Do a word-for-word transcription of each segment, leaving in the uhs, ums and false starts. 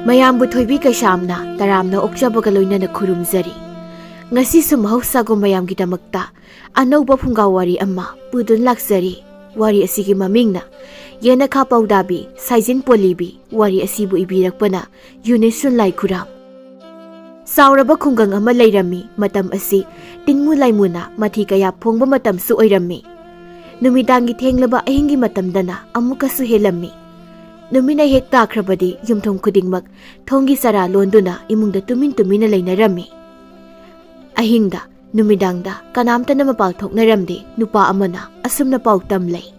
ꯃꯌꯥꯝꯕꯨ ꯊꯣꯏꯕꯤ ꯀꯩꯁꯥꯝꯅ ꯇꯔꯥꯝꯅ ꯑꯣꯛꯆꯕꯒ ꯂꯣꯏꯅꯅ ꯈꯨꯔꯨꯝꯖꯔꯤ꯫ ꯉꯁꯤꯁꯨ ꯃꯍꯧꯁꯥꯒꯨꯝ ꯃꯌꯥꯝꯒꯤꯗꯃꯛꯇ ꯑꯅꯧꯕ ꯐꯨꯡꯒꯥ ꯋꯥꯔꯤ ꯑꯃ ꯄꯨꯗꯨꯅ ꯂꯥꯛꯆꯔꯤ꯫ ꯋꯥꯔꯤ ꯑꯁꯤꯒꯤ ꯃꯃꯤꯡꯅ ꯌꯦꯅꯈꯥ ꯄꯧꯗꯥꯕꯤ ꯁꯥꯏꯖꯤꯟ ꯄꯣꯂꯤꯕꯤ꯫ ꯋꯥꯔꯤ ꯑꯁꯤꯕꯨ ꯏꯕꯤꯔꯛꯄꯅ ꯌꯨꯅꯤꯁꯨꯟ ꯂꯥꯏꯈꯨꯔꯥꯝ꯫ ꯆꯥꯎꯔꯕ ꯈꯨꯡꯒꯪ ꯑꯃ ꯂꯩꯔꯝꯃꯤ꯫ ꯃꯇꯝ ꯑꯁꯤ ꯇꯤꯟꯃꯨ ꯂꯥꯏꯃꯨꯅ ꯃꯊꯤ ꯀꯌꯥ ꯐꯣꯡꯕ ꯃꯇꯝꯁꯨ ꯑꯣꯏꯔꯝꯃꯤ꯫ ꯅꯨꯃꯤꯗꯥꯡꯒꯤ ꯊꯦꯡꯂꯕ ꯑꯍꯤꯡꯒꯤ ꯃꯇꯝꯗꯅ ꯑꯃꯨꯛꯀꯁꯨ ꯍꯦꯜꯂꯝꯃꯤ꯫ ꯅꯨꯃꯤꯠꯅ ꯍꯦꯛ ꯇꯥꯈ꯭ꯔꯕꯗꯤ ꯌꯨꯝꯊꯣꯡ ꯈꯨꯗꯤꯡꯃꯛ ꯊꯣꯡꯒꯤ ꯆꯔꯥ ꯂꯣꯟꯗꯨꯅ ꯏꯃꯨꯡꯗ ꯇꯨꯃꯤꯟ ꯇꯨꯃꯤꯟꯅ ꯂꯩꯅꯔꯝꯃꯤ꯫ ꯑꯍꯤꯡꯗ, ꯅꯨꯃꯤꯗꯥꯡꯗ ꯀꯅꯥꯝꯇꯅ ꯃꯄꯥꯜ ꯊꯣꯛꯅꯔꯝꯗꯦ꯫ ꯅꯨꯄꯥ ꯑꯃꯅ ꯑꯁꯨꯝꯅ ꯄꯥꯎ ꯇꯝꯂꯩ꯫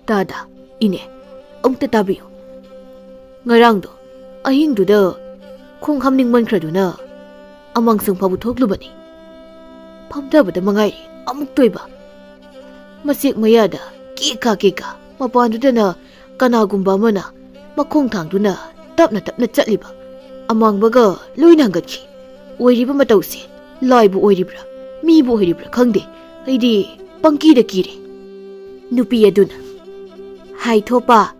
"ꯇꯥꯗ, ꯏꯅꯦ, ꯑꯃꯨꯛꯇ ꯇꯥꯕꯤꯌꯨ꯫ ꯉꯔꯥꯡꯗꯣ ꯑꯍꯤꯡꯗꯨꯗ ꯈꯣꯡ ꯍꯥꯝꯅꯤꯡꯃꯟꯈ꯭ꯔꯗꯨꯅ ꯑꯃꯥꯡꯁꯪ ꯐꯥꯎꯕ ꯊꯣꯛꯂꯨꯕꯅꯤ꯫ ꯐꯝꯊꯕꯗ ꯃꯉꯥꯏꯔꯦ ꯑꯃꯨꯛꯇꯣꯏꯕ꯫ ꯃꯆꯦꯛ ꯃꯌꯥꯗ ꯀꯦꯀꯥ ꯀꯦꯀꯥ ꯃꯄꯥꯟꯗꯨꯗꯅ ꯀꯅꯥꯒꯨꯝꯕ ꯑꯃꯅ ꯃꯈꯣꯡ ꯊꯥꯡꯗꯨꯅ ꯇꯞꯅ ꯇꯞꯅ ꯆꯠꯂꯤꯕ꯫ ꯑꯃꯥꯡꯕꯒ ꯂꯣꯏꯅ ꯍꯪꯒꯠꯈꯤ꯫ ꯑꯣꯏꯔꯤꯕ ꯃꯇꯧꯁꯦ ꯂꯥꯏꯕꯨ ꯑꯣꯏꯔꯤꯕ꯭ꯔꯥ, ꯃꯤꯕꯨ ꯑꯣꯏꯔꯤꯕ꯭ꯔꯥ ꯈꯪꯗꯦ꯫ ꯑꯩꯗꯤ ꯄꯪꯀꯤꯗ ꯀꯤꯔꯦ꯫" ꯅꯨꯄꯤ ꯑꯗꯨꯅ, "ꯍꯥꯏ ꯊꯣꯛꯄ,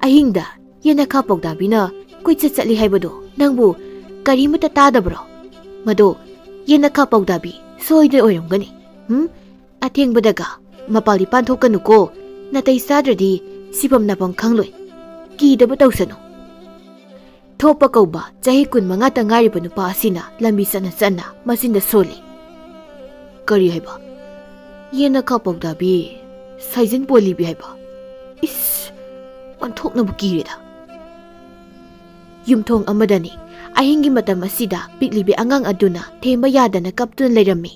ꯑꯍꯤꯡꯗ ꯌꯦꯅꯈꯥ ꯄꯧꯗꯥꯕꯤꯅ ꯀꯣꯏꯆꯠ ꯆꯠꯂꯤ ꯍꯥꯏꯕꯗꯣ ꯅꯪꯕꯨ ꯀꯔꯤꯃꯠꯇ ꯇꯥꯗꯕ꯭ꯔꯣ? ꯃꯗꯣ ꯌꯦꯅꯈꯥ ꯄꯧꯗꯥꯕꯤ ꯁꯣꯏꯗꯅ ꯑꯣꯏꯔꯝꯒꯅꯤ꯫ ꯎꯝ? ꯑꯊꯦꯡꯕꯗꯒ ꯃꯄꯥꯜ ꯏꯄꯥꯟ ꯊꯣꯛꯀꯅꯨꯀꯣ꯫ ꯅꯥꯇꯩ ꯆꯥꯗ꯭ꯔꯗꯤ ꯁꯤꯐꯝ ꯅꯥꯐꯝ ꯈꯪꯂꯣꯏ꯫ ꯀꯤꯗꯕ ꯇꯧꯁꯅꯨ꯫" ꯊꯣꯛꯄ ꯀꯧꯕ ꯆꯍꯤ ꯀꯨꯟꯃꯉꯥꯇ ꯉꯥꯏꯔꯤꯕ ꯅꯨꯄꯥ ꯑꯁꯤꯅ ꯂꯝꯕꯤ ꯆꯠꯅ ꯆꯠꯅ ꯃꯆꯤꯟꯗ ꯁꯣꯜꯂꯤ꯫ "ꯀꯔꯤ ꯍꯥꯏꯕ? ꯌꯦꯅꯈꯥ ꯄꯧꯗꯥꯕꯤ ꯁꯥꯏꯖꯤꯟ ꯄꯣꯂꯤꯕꯤ ꯍꯥꯏꯕ? ꯏꯁ, ꯑꯣꯟꯊꯣꯛꯅꯕꯨ ꯀꯤꯔꯦꯗ!" ꯌꯨꯝꯊꯣꯡ ꯑꯃꯗꯅꯤ꯫ ꯑꯍꯤꯡꯒꯤ ꯃꯇꯝ ꯑꯁꯤꯗ ꯄꯤꯛꯂꯤꯕꯤ ꯑꯉꯥꯡ ꯑꯗꯨꯅ ꯊꯦꯝꯕ ꯌꯥꯗꯅ ꯀꯞꯇꯨꯅ ꯂꯩꯔꯝꯃꯤ꯫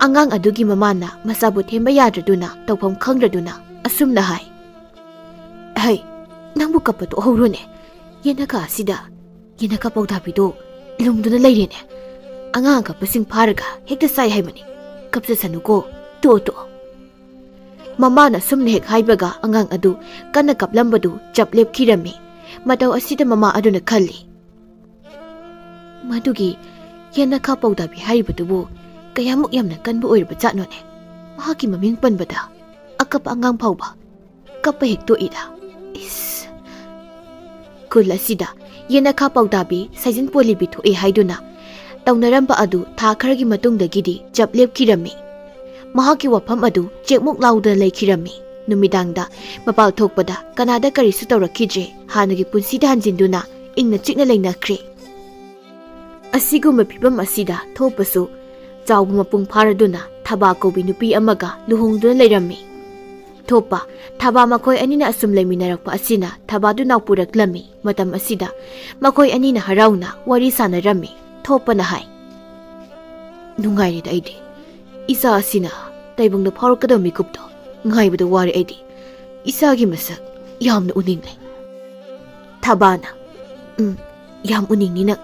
ꯑꯉꯥꯡ ꯑꯗꯨꯒꯤ ꯃꯃꯥꯅ ꯃꯆꯥꯕꯨ ꯊꯦꯝꯕ ꯌꯥꯗ꯭ꯔꯗꯨꯅ, ꯇꯧꯐꯝ ꯈꯪꯗ꯭ꯔꯗꯨꯅ ꯑꯁꯨꯝꯅ ꯍꯥꯏ, "ꯍꯩ, ꯅꯪꯕꯨ ꯀꯞꯄ ꯇꯣꯛꯍꯧꯔꯣꯅꯦ꯫ ꯌꯦꯅꯈꯥ ꯑꯁꯤꯗ ꯌꯦꯅꯈꯥ ꯄꯧꯗꯥꯕꯤꯗꯣ ꯂꯨꯝꯗꯨꯅ ꯂꯩꯔꯦꯅꯦ꯫ ꯑꯉꯥꯡ ꯑꯀꯞꯄꯁꯤꯡ ꯐꯥꯔꯒ ꯍꯦꯛꯇ ꯆꯥꯏ ꯍꯥꯏꯕꯅꯤ꯫ ꯀꯞꯆꯁꯅꯨꯀꯣ, ꯇꯣꯛꯑꯣ, ꯇꯣꯛꯑꯣ꯫" ꯃꯃꯥꯅ ꯁꯨꯝꯅ ꯍꯦꯛ ꯍꯥꯏꯕꯒ ꯑꯉꯥꯡ ꯑꯗꯨ ꯀꯟꯅ ꯀꯞꯂꯝꯕꯗꯨ ꯆꯞ ꯂꯦꯞꯈꯤꯔꯝꯃꯤ꯫ ꯃꯇꯧ ꯑꯁꯤꯗ ꯃꯃꯥ ꯑꯗꯨꯅ ꯈꯜꯂꯤ, "ꯃꯗꯨꯒꯤ ꯌꯦꯅꯈꯥ ꯄꯧꯗꯥꯕꯤ ꯍꯥꯏꯔꯤꯕꯗꯨꯕꯨ ꯀꯌꯥꯃꯨꯛ ꯌꯥꯝꯅ ꯀꯟꯕ ꯑꯣꯏꯔꯕ ꯖꯥꯠꯅꯣꯅꯦ? ꯃꯍꯥꯛꯀꯤ ꯃꯃꯤꯡ ꯄꯟꯕꯗ ꯑꯀꯞꯄ ꯑꯉꯥꯡ ꯐꯥꯎꯕ ꯀꯞꯄ ꯍꯦꯛ ꯇꯣꯛꯏꯗ꯫ ꯏꯁ!" ꯁ꯭ꯀꯨꯜ ꯑꯁꯤꯗ ꯌꯦꯅꯈꯥ ꯄꯥꯎꯗꯥꯕꯤ ꯁꯥꯏꯖꯤꯟ ꯄꯣꯂꯤꯕꯤ ꯊꯣꯛꯑꯦ ꯍꯥꯏꯗꯨꯅ ꯇꯧꯅꯔꯝꯕ ꯑꯗꯨ ꯊꯥ ꯈꯔꯒꯤ ꯃꯇꯨꯡꯗꯒꯤꯗꯤ ꯆꯞ ꯂꯦꯞꯈꯤꯔꯝꯃꯤ꯫ ꯃꯍꯥꯛꯀꯤ ꯋꯥꯐꯝ ꯑꯗꯨ ꯆꯦꯛꯃꯨꯛ ꯂꯥꯎꯗꯅ ꯂꯩꯈꯤꯔꯝꯃꯤ꯫ ꯅꯨꯃꯤꯗꯥꯡꯗ ꯃꯄꯥꯜ ꯊꯣꯛꯄꯗ ꯀꯅꯥꯗ ꯀꯔꯤꯁꯨ ꯇꯧꯔꯛꯈꯤꯗ꯭ꯔꯦ꯫ ꯍꯥꯟꯅꯒꯤ ꯄꯨꯟꯁꯤꯗ ꯍꯟꯖꯤꯟꯗꯨꯅ ꯏꯪꯅ ꯆꯤꯛꯅ ꯂꯩꯅꯈ꯭ꯔꯦ꯫ ꯑꯁꯤꯒꯨꯝꯕ ꯐꯤꯚꯝ ꯑꯁꯤꯗ ꯊꯣꯛꯄꯁꯨ ꯆꯥꯎꯕ ꯃꯄꯨꯡ ꯐꯥꯔꯗꯨꯅ ꯊꯕꯥ ꯀꯧꯕꯤ ꯅꯨꯄꯤ ꯑꯃꯒ ꯂꯨꯍꯣꯡꯗꯨꯅ ꯂꯩꯔꯝꯃꯤ꯫ ꯊꯣꯛꯄ, ꯊꯕꯥ ꯃꯈꯣꯏ ꯑꯅꯤꯅ ꯑꯁꯨꯝ ꯂꯩꯃꯤꯟꯅꯔꯛꯄ ꯑꯁꯤꯅ ꯊꯕꯥꯗꯨ ꯅꯥꯎꯄꯨꯔꯛꯂꯝꯃꯤ꯫ ꯃꯇꯝ ꯑꯁꯤꯗ ꯃꯈꯣꯏ ꯑꯅꯤꯅ ꯍꯔꯥꯎꯅ ꯋꯥꯔꯤ ꯁꯥꯟꯅꯔꯝꯃꯤ꯫ ꯊꯣꯛꯄꯅ ꯍꯥꯏ, "ꯅꯨꯡꯉꯥꯏꯔꯦꯗ ꯑꯩꯗꯤ꯫ ꯏꯆꯥ ꯑꯁꯤꯅ ꯇꯥꯏꯕꯪꯗ ꯐꯥꯎꯔꯛꯀꯗꯕ ꯃꯤꯀꯨꯞꯇꯣ ꯉꯥꯏꯕꯗ ꯋꯥꯔꯦ ꯑꯩꯗꯤ꯫ ꯏꯆꯥꯒꯤ ꯃꯁꯛ ꯌꯥꯝꯅ ꯎꯅꯤꯡꯂꯦ꯫" ꯊꯕꯥꯅ, "ꯎꯝ, ꯌꯥꯝ ꯎꯅꯤꯡꯅꯤ ꯅꯪ꯫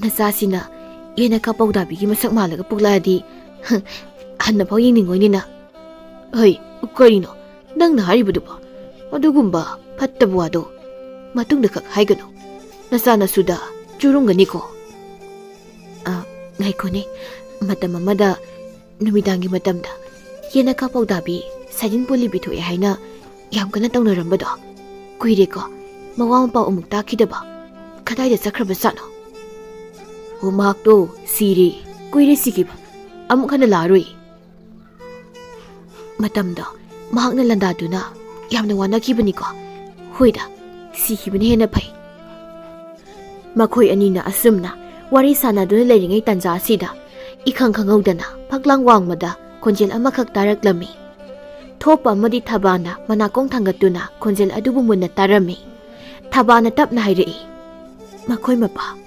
ꯅꯆꯥꯁꯤꯅ ꯌꯦꯅꯈꯥ ꯄꯥꯎꯗꯥꯕꯤꯒꯤ ꯃꯁꯛ ꯃꯥꯜꯂꯒ ꯄꯣꯛꯂꯛꯑꯗꯤ ꯍꯟꯅꯐꯥꯎ ꯌꯦꯡꯅꯤꯡꯉꯣꯏꯅꯤꯅ꯫" "ꯍꯩ, ꯀꯔꯤꯅꯣ ꯅꯪꯅ ꯍꯥꯏꯔꯤꯕꯗꯨꯕꯣ? ꯑꯗꯨꯒꯨꯝꯕ ꯐꯠꯇꯕ ꯋꯥꯗꯣ ꯃꯇꯨꯡꯗ ꯈꯛ ꯍꯥꯏꯒꯅꯨ꯫ ꯅꯆꯥ ꯅꯁꯨꯗ ꯆꯨꯔꯨꯝꯒꯅꯤꯀꯣ꯫" "ꯑ, ꯉꯥꯏꯈꯣꯅꯦ, ꯃꯇꯝ ꯑꯃꯗ ꯅꯨꯃꯤꯗꯥꯡꯒꯤ ꯃꯇꯝꯗ ꯌꯦꯅꯈꯥ ꯄꯥꯎꯗꯥꯕꯤ ꯁꯥꯏꯖꯤꯟ ꯄꯣꯂꯤꯕꯤ ꯊꯣꯛꯑꯦ ꯍꯥꯏꯅ ꯌꯥꯝ ꯀꯟꯅ ꯇꯧꯅꯔꯝꯕꯗꯣ꯫ ꯀꯨꯏꯔꯦꯀꯣ, ꯃꯋꯥ ꯃꯄꯥ ꯑꯃꯨꯛ ꯇꯥꯈꯤꯗꯕ꯫ ꯀꯗꯥꯏꯗ ꯆꯠꯈ꯭ꯔꯕꯖꯥꯠꯅꯣ?" "ꯑꯣ, ꯃꯍꯥꯛꯇꯣ ꯁꯤꯔꯦ꯫ ꯀꯨꯏꯔꯦ ꯁꯤꯈꯤꯕ꯫ ꯑꯃꯨꯛ ꯍꯟꯅ ꯂꯥꯛꯑꯔꯣꯏ꯫" "ꯃꯇꯝꯗꯣ ꯃꯍꯥꯛꯅ ꯂꯥꯟꯗꯥꯗꯨꯅ ꯌꯥꯝꯅ ꯋꯥꯅꯈꯤꯕꯅꯤꯀꯣ꯫" "ꯍꯣꯏꯗ, ꯁꯤꯈꯤꯕꯅ ꯍꯦꯟꯅ ꯐꯩ꯫" ꯃꯈꯣꯏ ꯑꯅꯤꯅ ꯑꯁꯨꯝꯅ ꯋꯥꯔꯤ ꯁꯥꯟꯅꯗꯨꯅ ꯂꯩꯔꯤꯉꯩ ꯇꯥꯟꯖꯥ ꯑꯁꯤꯗ ꯏꯈꯪ ꯈꯪꯍꯧꯗꯅ ꯐꯛꯂꯥꯡ ꯋꯥꯡꯃꯗ ꯈꯣꯟꯖꯦꯜ ꯑꯃꯈꯛ ꯇꯥꯔꯛꯂꯝꯃꯤ꯫ ꯊꯣꯛꯄ ꯑꯃꯗꯤ ꯊꯕꯥꯅ ꯃꯅꯥꯀꯣꯡ ꯊꯥꯡꯒꯠꯇꯨꯅ ꯈꯣꯟꯖꯦꯜ ꯑꯗꯨꯕꯨ ꯃꯨꯟꯅ ꯇꯥꯔꯝꯃꯤ꯫ ꯊꯕꯥꯅ ꯇꯞꯅ ꯍꯥꯏꯔꯛꯏ, "ꯃꯈꯣꯏ ꯃꯄꯥ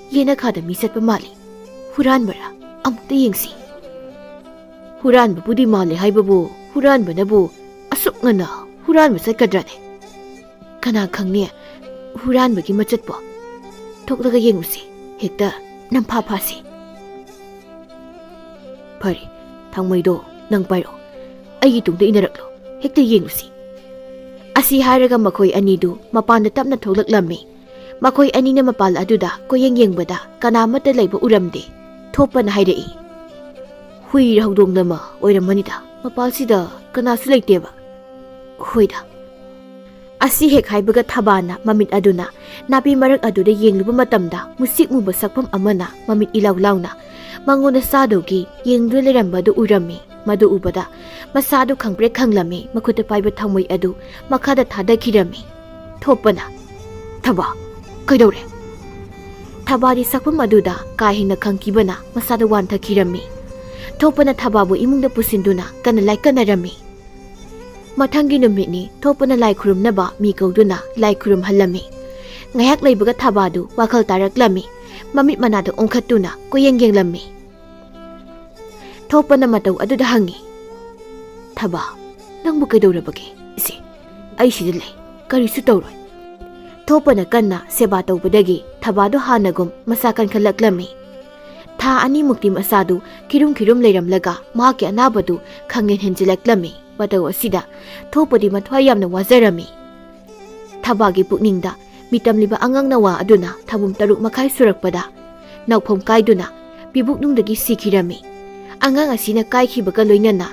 ꯌꯦꯅꯈꯥꯗ ꯃꯤ ꯆꯠꯄ ꯃꯥꯜꯂꯤ꯫ ꯍꯨꯔꯥꯟꯕꯔꯥ? ꯑꯃꯨꯛꯇ ꯌꯦꯡꯁꯤ꯫" "ꯍꯨꯔꯥꯟꯕꯕꯨꯗꯤ ꯃꯥꯜꯂꯦ ꯍꯥꯏꯕꯕꯨ ꯍꯨꯔꯥꯟꯕꯅꯕꯨ ꯑꯁꯨꯛ ꯉꯟꯅ ꯍꯨꯔꯥꯟꯕ ꯆꯠꯀꯗ꯭ꯔꯅꯦ? ꯀꯅꯥ ꯈꯪꯅꯤ, ꯍꯨꯔꯥꯟꯕꯒꯤ ꯃꯆꯠꯄꯣ꯫ ꯊꯣꯛꯂꯒ ꯌꯦꯡꯉꯨꯁꯤ, ꯍꯦꯛꯇ ꯅꯝꯐꯥ ꯐꯥꯁꯤ꯫" "ꯐꯔꯦ, ꯊꯥꯡꯃꯩꯗꯣ, ꯅꯪ ꯄꯥꯏꯔꯛꯑꯣ꯫ ꯑꯩꯒꯤ ꯇꯨꯡꯗ ꯏꯟꯅꯔꯛꯂꯣ, ꯍꯦꯛꯇ ꯌꯦꯡꯉꯨꯁꯤ꯫" ꯑꯁꯤ ꯍꯥꯏꯔꯒ ꯃꯈꯣꯏ ꯑꯅꯤꯗꯨ ꯃꯄꯥꯟꯗ ꯇꯞꯅ ꯊꯣꯛꯂꯛꯂꯝꯃꯤ꯫ ꯃꯈꯣꯏ ꯑꯅꯤꯅ ꯃꯄꯥꯟ ꯑꯗꯨꯗ ꯀꯣꯏꯌꯦꯡ ꯌꯦꯡꯕꯗ ꯀꯅꯥ ꯑꯃꯠꯇ ꯂꯩꯕ ꯎꯔꯝꯗꯦ꯫ ꯊꯣꯛꯄꯅ ꯍꯥꯏꯔꯛꯏ, "ꯍꯨꯏꯔ ꯍꯧꯗꯣꯡꯂ ꯑꯃ ꯑꯣꯏꯔꯝꯃꯅꯤꯗ, ꯃꯄꯥꯜꯁꯤꯗ ꯀꯅꯥꯁꯨ ꯂꯩꯇꯦꯕ꯫" "ꯍꯣꯏꯗ, ꯑꯁꯤ ꯍꯦꯛ ꯍꯥꯏꯕꯒ ꯊꯕꯥꯅ ꯃꯃꯤꯠ ꯑꯗꯨꯅ ꯅꯥꯄꯤ ꯃꯔꯛ ꯑꯗꯨꯗ ꯌꯦꯡꯂꯨꯕ ꯃꯇꯝꯗ, ꯃꯨꯁꯤꯛ ꯃꯨꯕ ꯁꯛꯐꯝ ꯑꯃꯅ ꯃꯃꯤꯠ ꯏꯂꯥꯎ ꯂꯥꯎꯅ ꯃꯉꯣꯟꯗ ꯆꯥꯗꯧꯒꯤ ꯌꯦꯡꯗꯨꯅ ꯂꯩꯔꯝꯕ ꯑꯗꯨ ꯎꯔꯝꯃꯤ꯫ ꯃꯗꯨ ꯎꯕꯗ ꯃꯁꯥꯗꯨ ꯈꯪꯄ꯭ꯔꯦꯛ ꯈꯪꯂꯝꯃꯤ꯫ ꯃꯈꯨꯠꯇ ꯄꯥꯏꯕ ꯊꯥꯡꯃꯩ ꯑꯗꯨ ꯃꯈꯥꯗ ꯊꯥꯗꯈꯤꯔꯝꯃꯤ꯫ ꯊꯣꯛꯄꯅ, "ꯊꯕꯥ, ꯀꯩꯗꯧꯔꯦ?" ꯊꯕꯥꯗꯤ ꯁꯛꯐꯝ ꯑꯗꯨꯗ ꯀꯥ ꯍꯦꯟꯅ ꯈꯪꯈꯤꯕꯅ ꯃꯁꯥꯗ ꯋꯥꯟꯊꯈꯤꯔꯝꯃꯤ꯫ ꯊꯣꯛꯄꯅ ꯊꯕꯥꯕꯨ ꯏꯃꯨꯡꯗ ꯄꯨꯁꯤꯟꯗꯨꯅ ꯀꯟꯅ ꯂꯥꯏꯀꯠꯅꯔꯝꯃꯤ꯫ ꯃꯊꯪꯒꯤ ꯅꯨꯃꯤꯠꯅꯤ꯫ ꯊꯣꯛꯄꯅ ꯂꯥꯏ ꯈꯨꯔꯨꯝꯅꯕ ꯃꯤ ꯀꯧꯗꯨꯅ ꯂꯥꯏ ꯈꯨꯔꯨꯝꯍꯜꯂꯝꯃꯤ꯫ ꯉꯥꯏꯍꯥꯛ ꯂꯩꯕꯒ ꯊꯕꯥꯗꯨ ꯋꯥꯈꯜ ꯇꯥꯔꯛꯂꯝꯃꯤ꯫ ꯃꯃꯤꯠ ꯃꯅꯥꯗ ꯑꯣꯟꯈꯠꯇꯨꯅ ꯀꯣꯏꯌꯦꯡ ꯌꯦꯡꯂꯝꯃꯤ꯫ ꯊꯣꯛꯄꯅ ꯃꯇꯧ ꯑꯗꯨꯗ ꯍꯪꯉꯤ, "ꯊꯕꯥ, ꯅꯪꯕꯨ ꯀꯩꯗꯧꯔꯕꯒꯦ?" "ꯏꯆꯦ, ꯑꯩ ꯁꯤꯗ ꯂꯩ, ꯀꯔꯤꯁꯨ ꯇꯧꯔꯣꯏ꯫" ꯊꯣꯛꯄꯅ ꯀꯟꯅ ꯁꯦꯕꯥ ꯇꯧꯕꯗꯒꯤ ꯊꯕꯥꯗꯨ ꯍꯥꯟꯅꯒꯨꯝ ꯃꯁꯥ ꯀꯟꯈꯠꯂꯛꯂꯝꯃꯤ꯫ ꯊꯥ ꯑꯅꯤꯃꯨꯛꯇꯤ ꯃꯁꯥꯗꯨ ꯈꯤꯔꯨꯝ ꯈꯤꯔꯨꯝ ꯂꯩꯔꯝꯂꯒ ꯃꯍꯥꯛꯀꯤ ꯑꯅꯥꯕꯗꯨ ꯈꯪꯍꯦꯟ ꯍꯦꯟꯖꯤꯜꯂꯛꯂꯝꯃꯤ꯫ ꯃꯇꯧ ꯑꯁꯤꯗ ꯊꯣꯛꯄꯗꯤ ꯃꯊ꯭ꯋꯥꯏ ꯌꯥꯝꯅ ꯋꯥꯖꯔꯝꯃꯤ꯫ ꯊꯕꯥꯒꯤ ꯄꯨꯛꯅꯤꯡꯗ ꯃꯤꯇꯝꯂꯤꯕ ꯑꯉꯥꯡ ꯅꯋꯥ ꯑꯗꯨꯅ ꯊꯥꯕꯨꯝ ꯇꯔꯨꯛ ꯃꯈꯥꯏ ꯁꯨꯔꯛꯄꯗ ꯅꯥꯎꯐꯝ ꯀꯥꯏꯗꯨꯅ ꯄꯤꯕꯨꯛꯅꯨꯡꯗꯒꯤ ꯁꯤꯈꯤꯔꯝꯃꯤ꯫ ꯑꯉꯥꯡ ꯑꯁꯤꯅ ꯀꯥꯏꯈꯤꯕꯒ ꯂꯣꯏꯅꯅ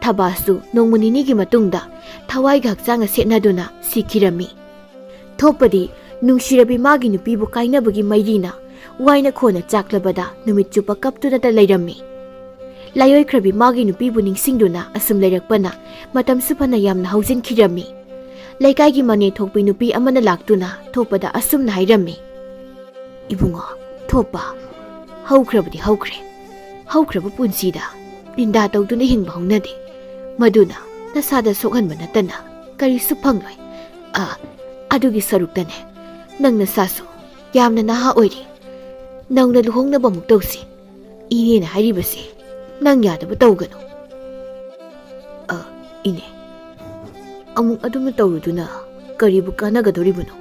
ꯊꯕꯥꯁꯨ ꯅꯣꯡꯃ ꯅꯤꯅꯤꯒꯤ ꯃꯇꯨꯡꯗ ꯊꯋꯥꯏꯒ ꯍꯛꯆꯥꯡꯒ ꯁꯦꯠꯅꯗꯨꯅ ꯁꯤꯈꯤꯔꯝꯃꯤ꯫ ꯊꯣꯛꯄꯗꯤ ꯅꯨꯡꯁꯤꯔꯕꯤ ꯃꯥꯒꯤ ꯅꯨꯄꯤꯕꯨ ꯀꯥꯏꯅꯕꯒꯤ ꯃꯩꯔꯤꯅ ꯋꯥꯏꯅ ꯈꯣꯟꯅ ꯆꯥꯛꯂꯕꯗ ꯅꯨꯃꯤꯠ ꯆꯨꯞꯄ ꯀꯞꯇꯨꯅꯇ ꯂꯩꯔꯝꯃꯤ꯫ ꯂꯥꯏꯑꯣꯏꯈ꯭ꯔꯕꯤ ꯃꯥꯒꯤ ꯅꯨꯄꯤꯕꯨ ꯅꯤꯡꯁꯤꯡꯗꯨꯅ ꯑꯁꯨꯝ ꯂꯩꯔꯛꯄꯅ ꯃꯇꯝꯁꯨ ꯐꯅ ꯌꯥꯝꯅ ꯍꯧꯖꯤꯟꯈꯤꯔꯝꯃꯤ꯫ ꯂꯩꯀꯥꯏꯒꯤ ꯃꯅꯦ ꯊꯣꯛꯄꯤ ꯅꯨꯄꯤ ꯑꯃꯅ ꯂꯥꯛꯇꯨꯅ ꯊꯣꯛꯄꯗ ꯑꯁꯨꯝꯅ ꯍꯥꯏꯔꯝꯃꯤ, "ꯏꯕꯨꯡꯉꯣ, ꯊꯣꯛꯄ, ꯍꯧꯈ꯭ꯔꯕꯗꯤ ꯍꯧꯈ꯭ꯔꯦ꯫ ꯍꯧꯈ꯭ꯔꯕ ꯄꯨꯟꯁꯤꯗ ꯅꯤꯟꯗꯥ ꯇꯧꯗꯨꯅ ꯍꯤꯡꯕ ꯍꯧꯅꯗꯦ꯫ ꯃꯗꯨꯅ ꯅꯁꯥꯗ ꯁꯣꯛꯍꯟꯕ ꯅꯠꯇꯅ ꯀꯔꯤꯁꯨ ꯐꯪꯂꯣꯏ꯫ ꯑ, ꯑꯗꯨꯒꯤ ꯁꯔꯨꯛꯇꯅꯦ, ꯅꯪ ꯅꯁꯥꯁꯨ ꯌꯥꯝꯅ ꯅꯍꯥ ꯑꯣꯏꯔꯤ꯫ ꯅꯧꯅ ꯂꯨꯍꯣꯡꯅꯕ ꯑꯃꯨꯛ ꯇꯧꯁꯤ꯫ ꯏꯅꯦꯅ ꯍꯥꯏꯔꯤꯕꯁꯦ ꯅꯪ ꯌꯥꯗꯕ ꯇꯧꯒꯅꯨ꯫" "ꯑ, ꯏꯅꯦ, ꯑꯃꯨꯛ ꯑꯗꯨꯝꯅ ꯇꯧꯔꯨꯗꯨꯅ ꯀꯔꯤꯕꯨ ꯀꯥꯟꯅꯒꯗꯧꯔꯤꯕꯅꯣ?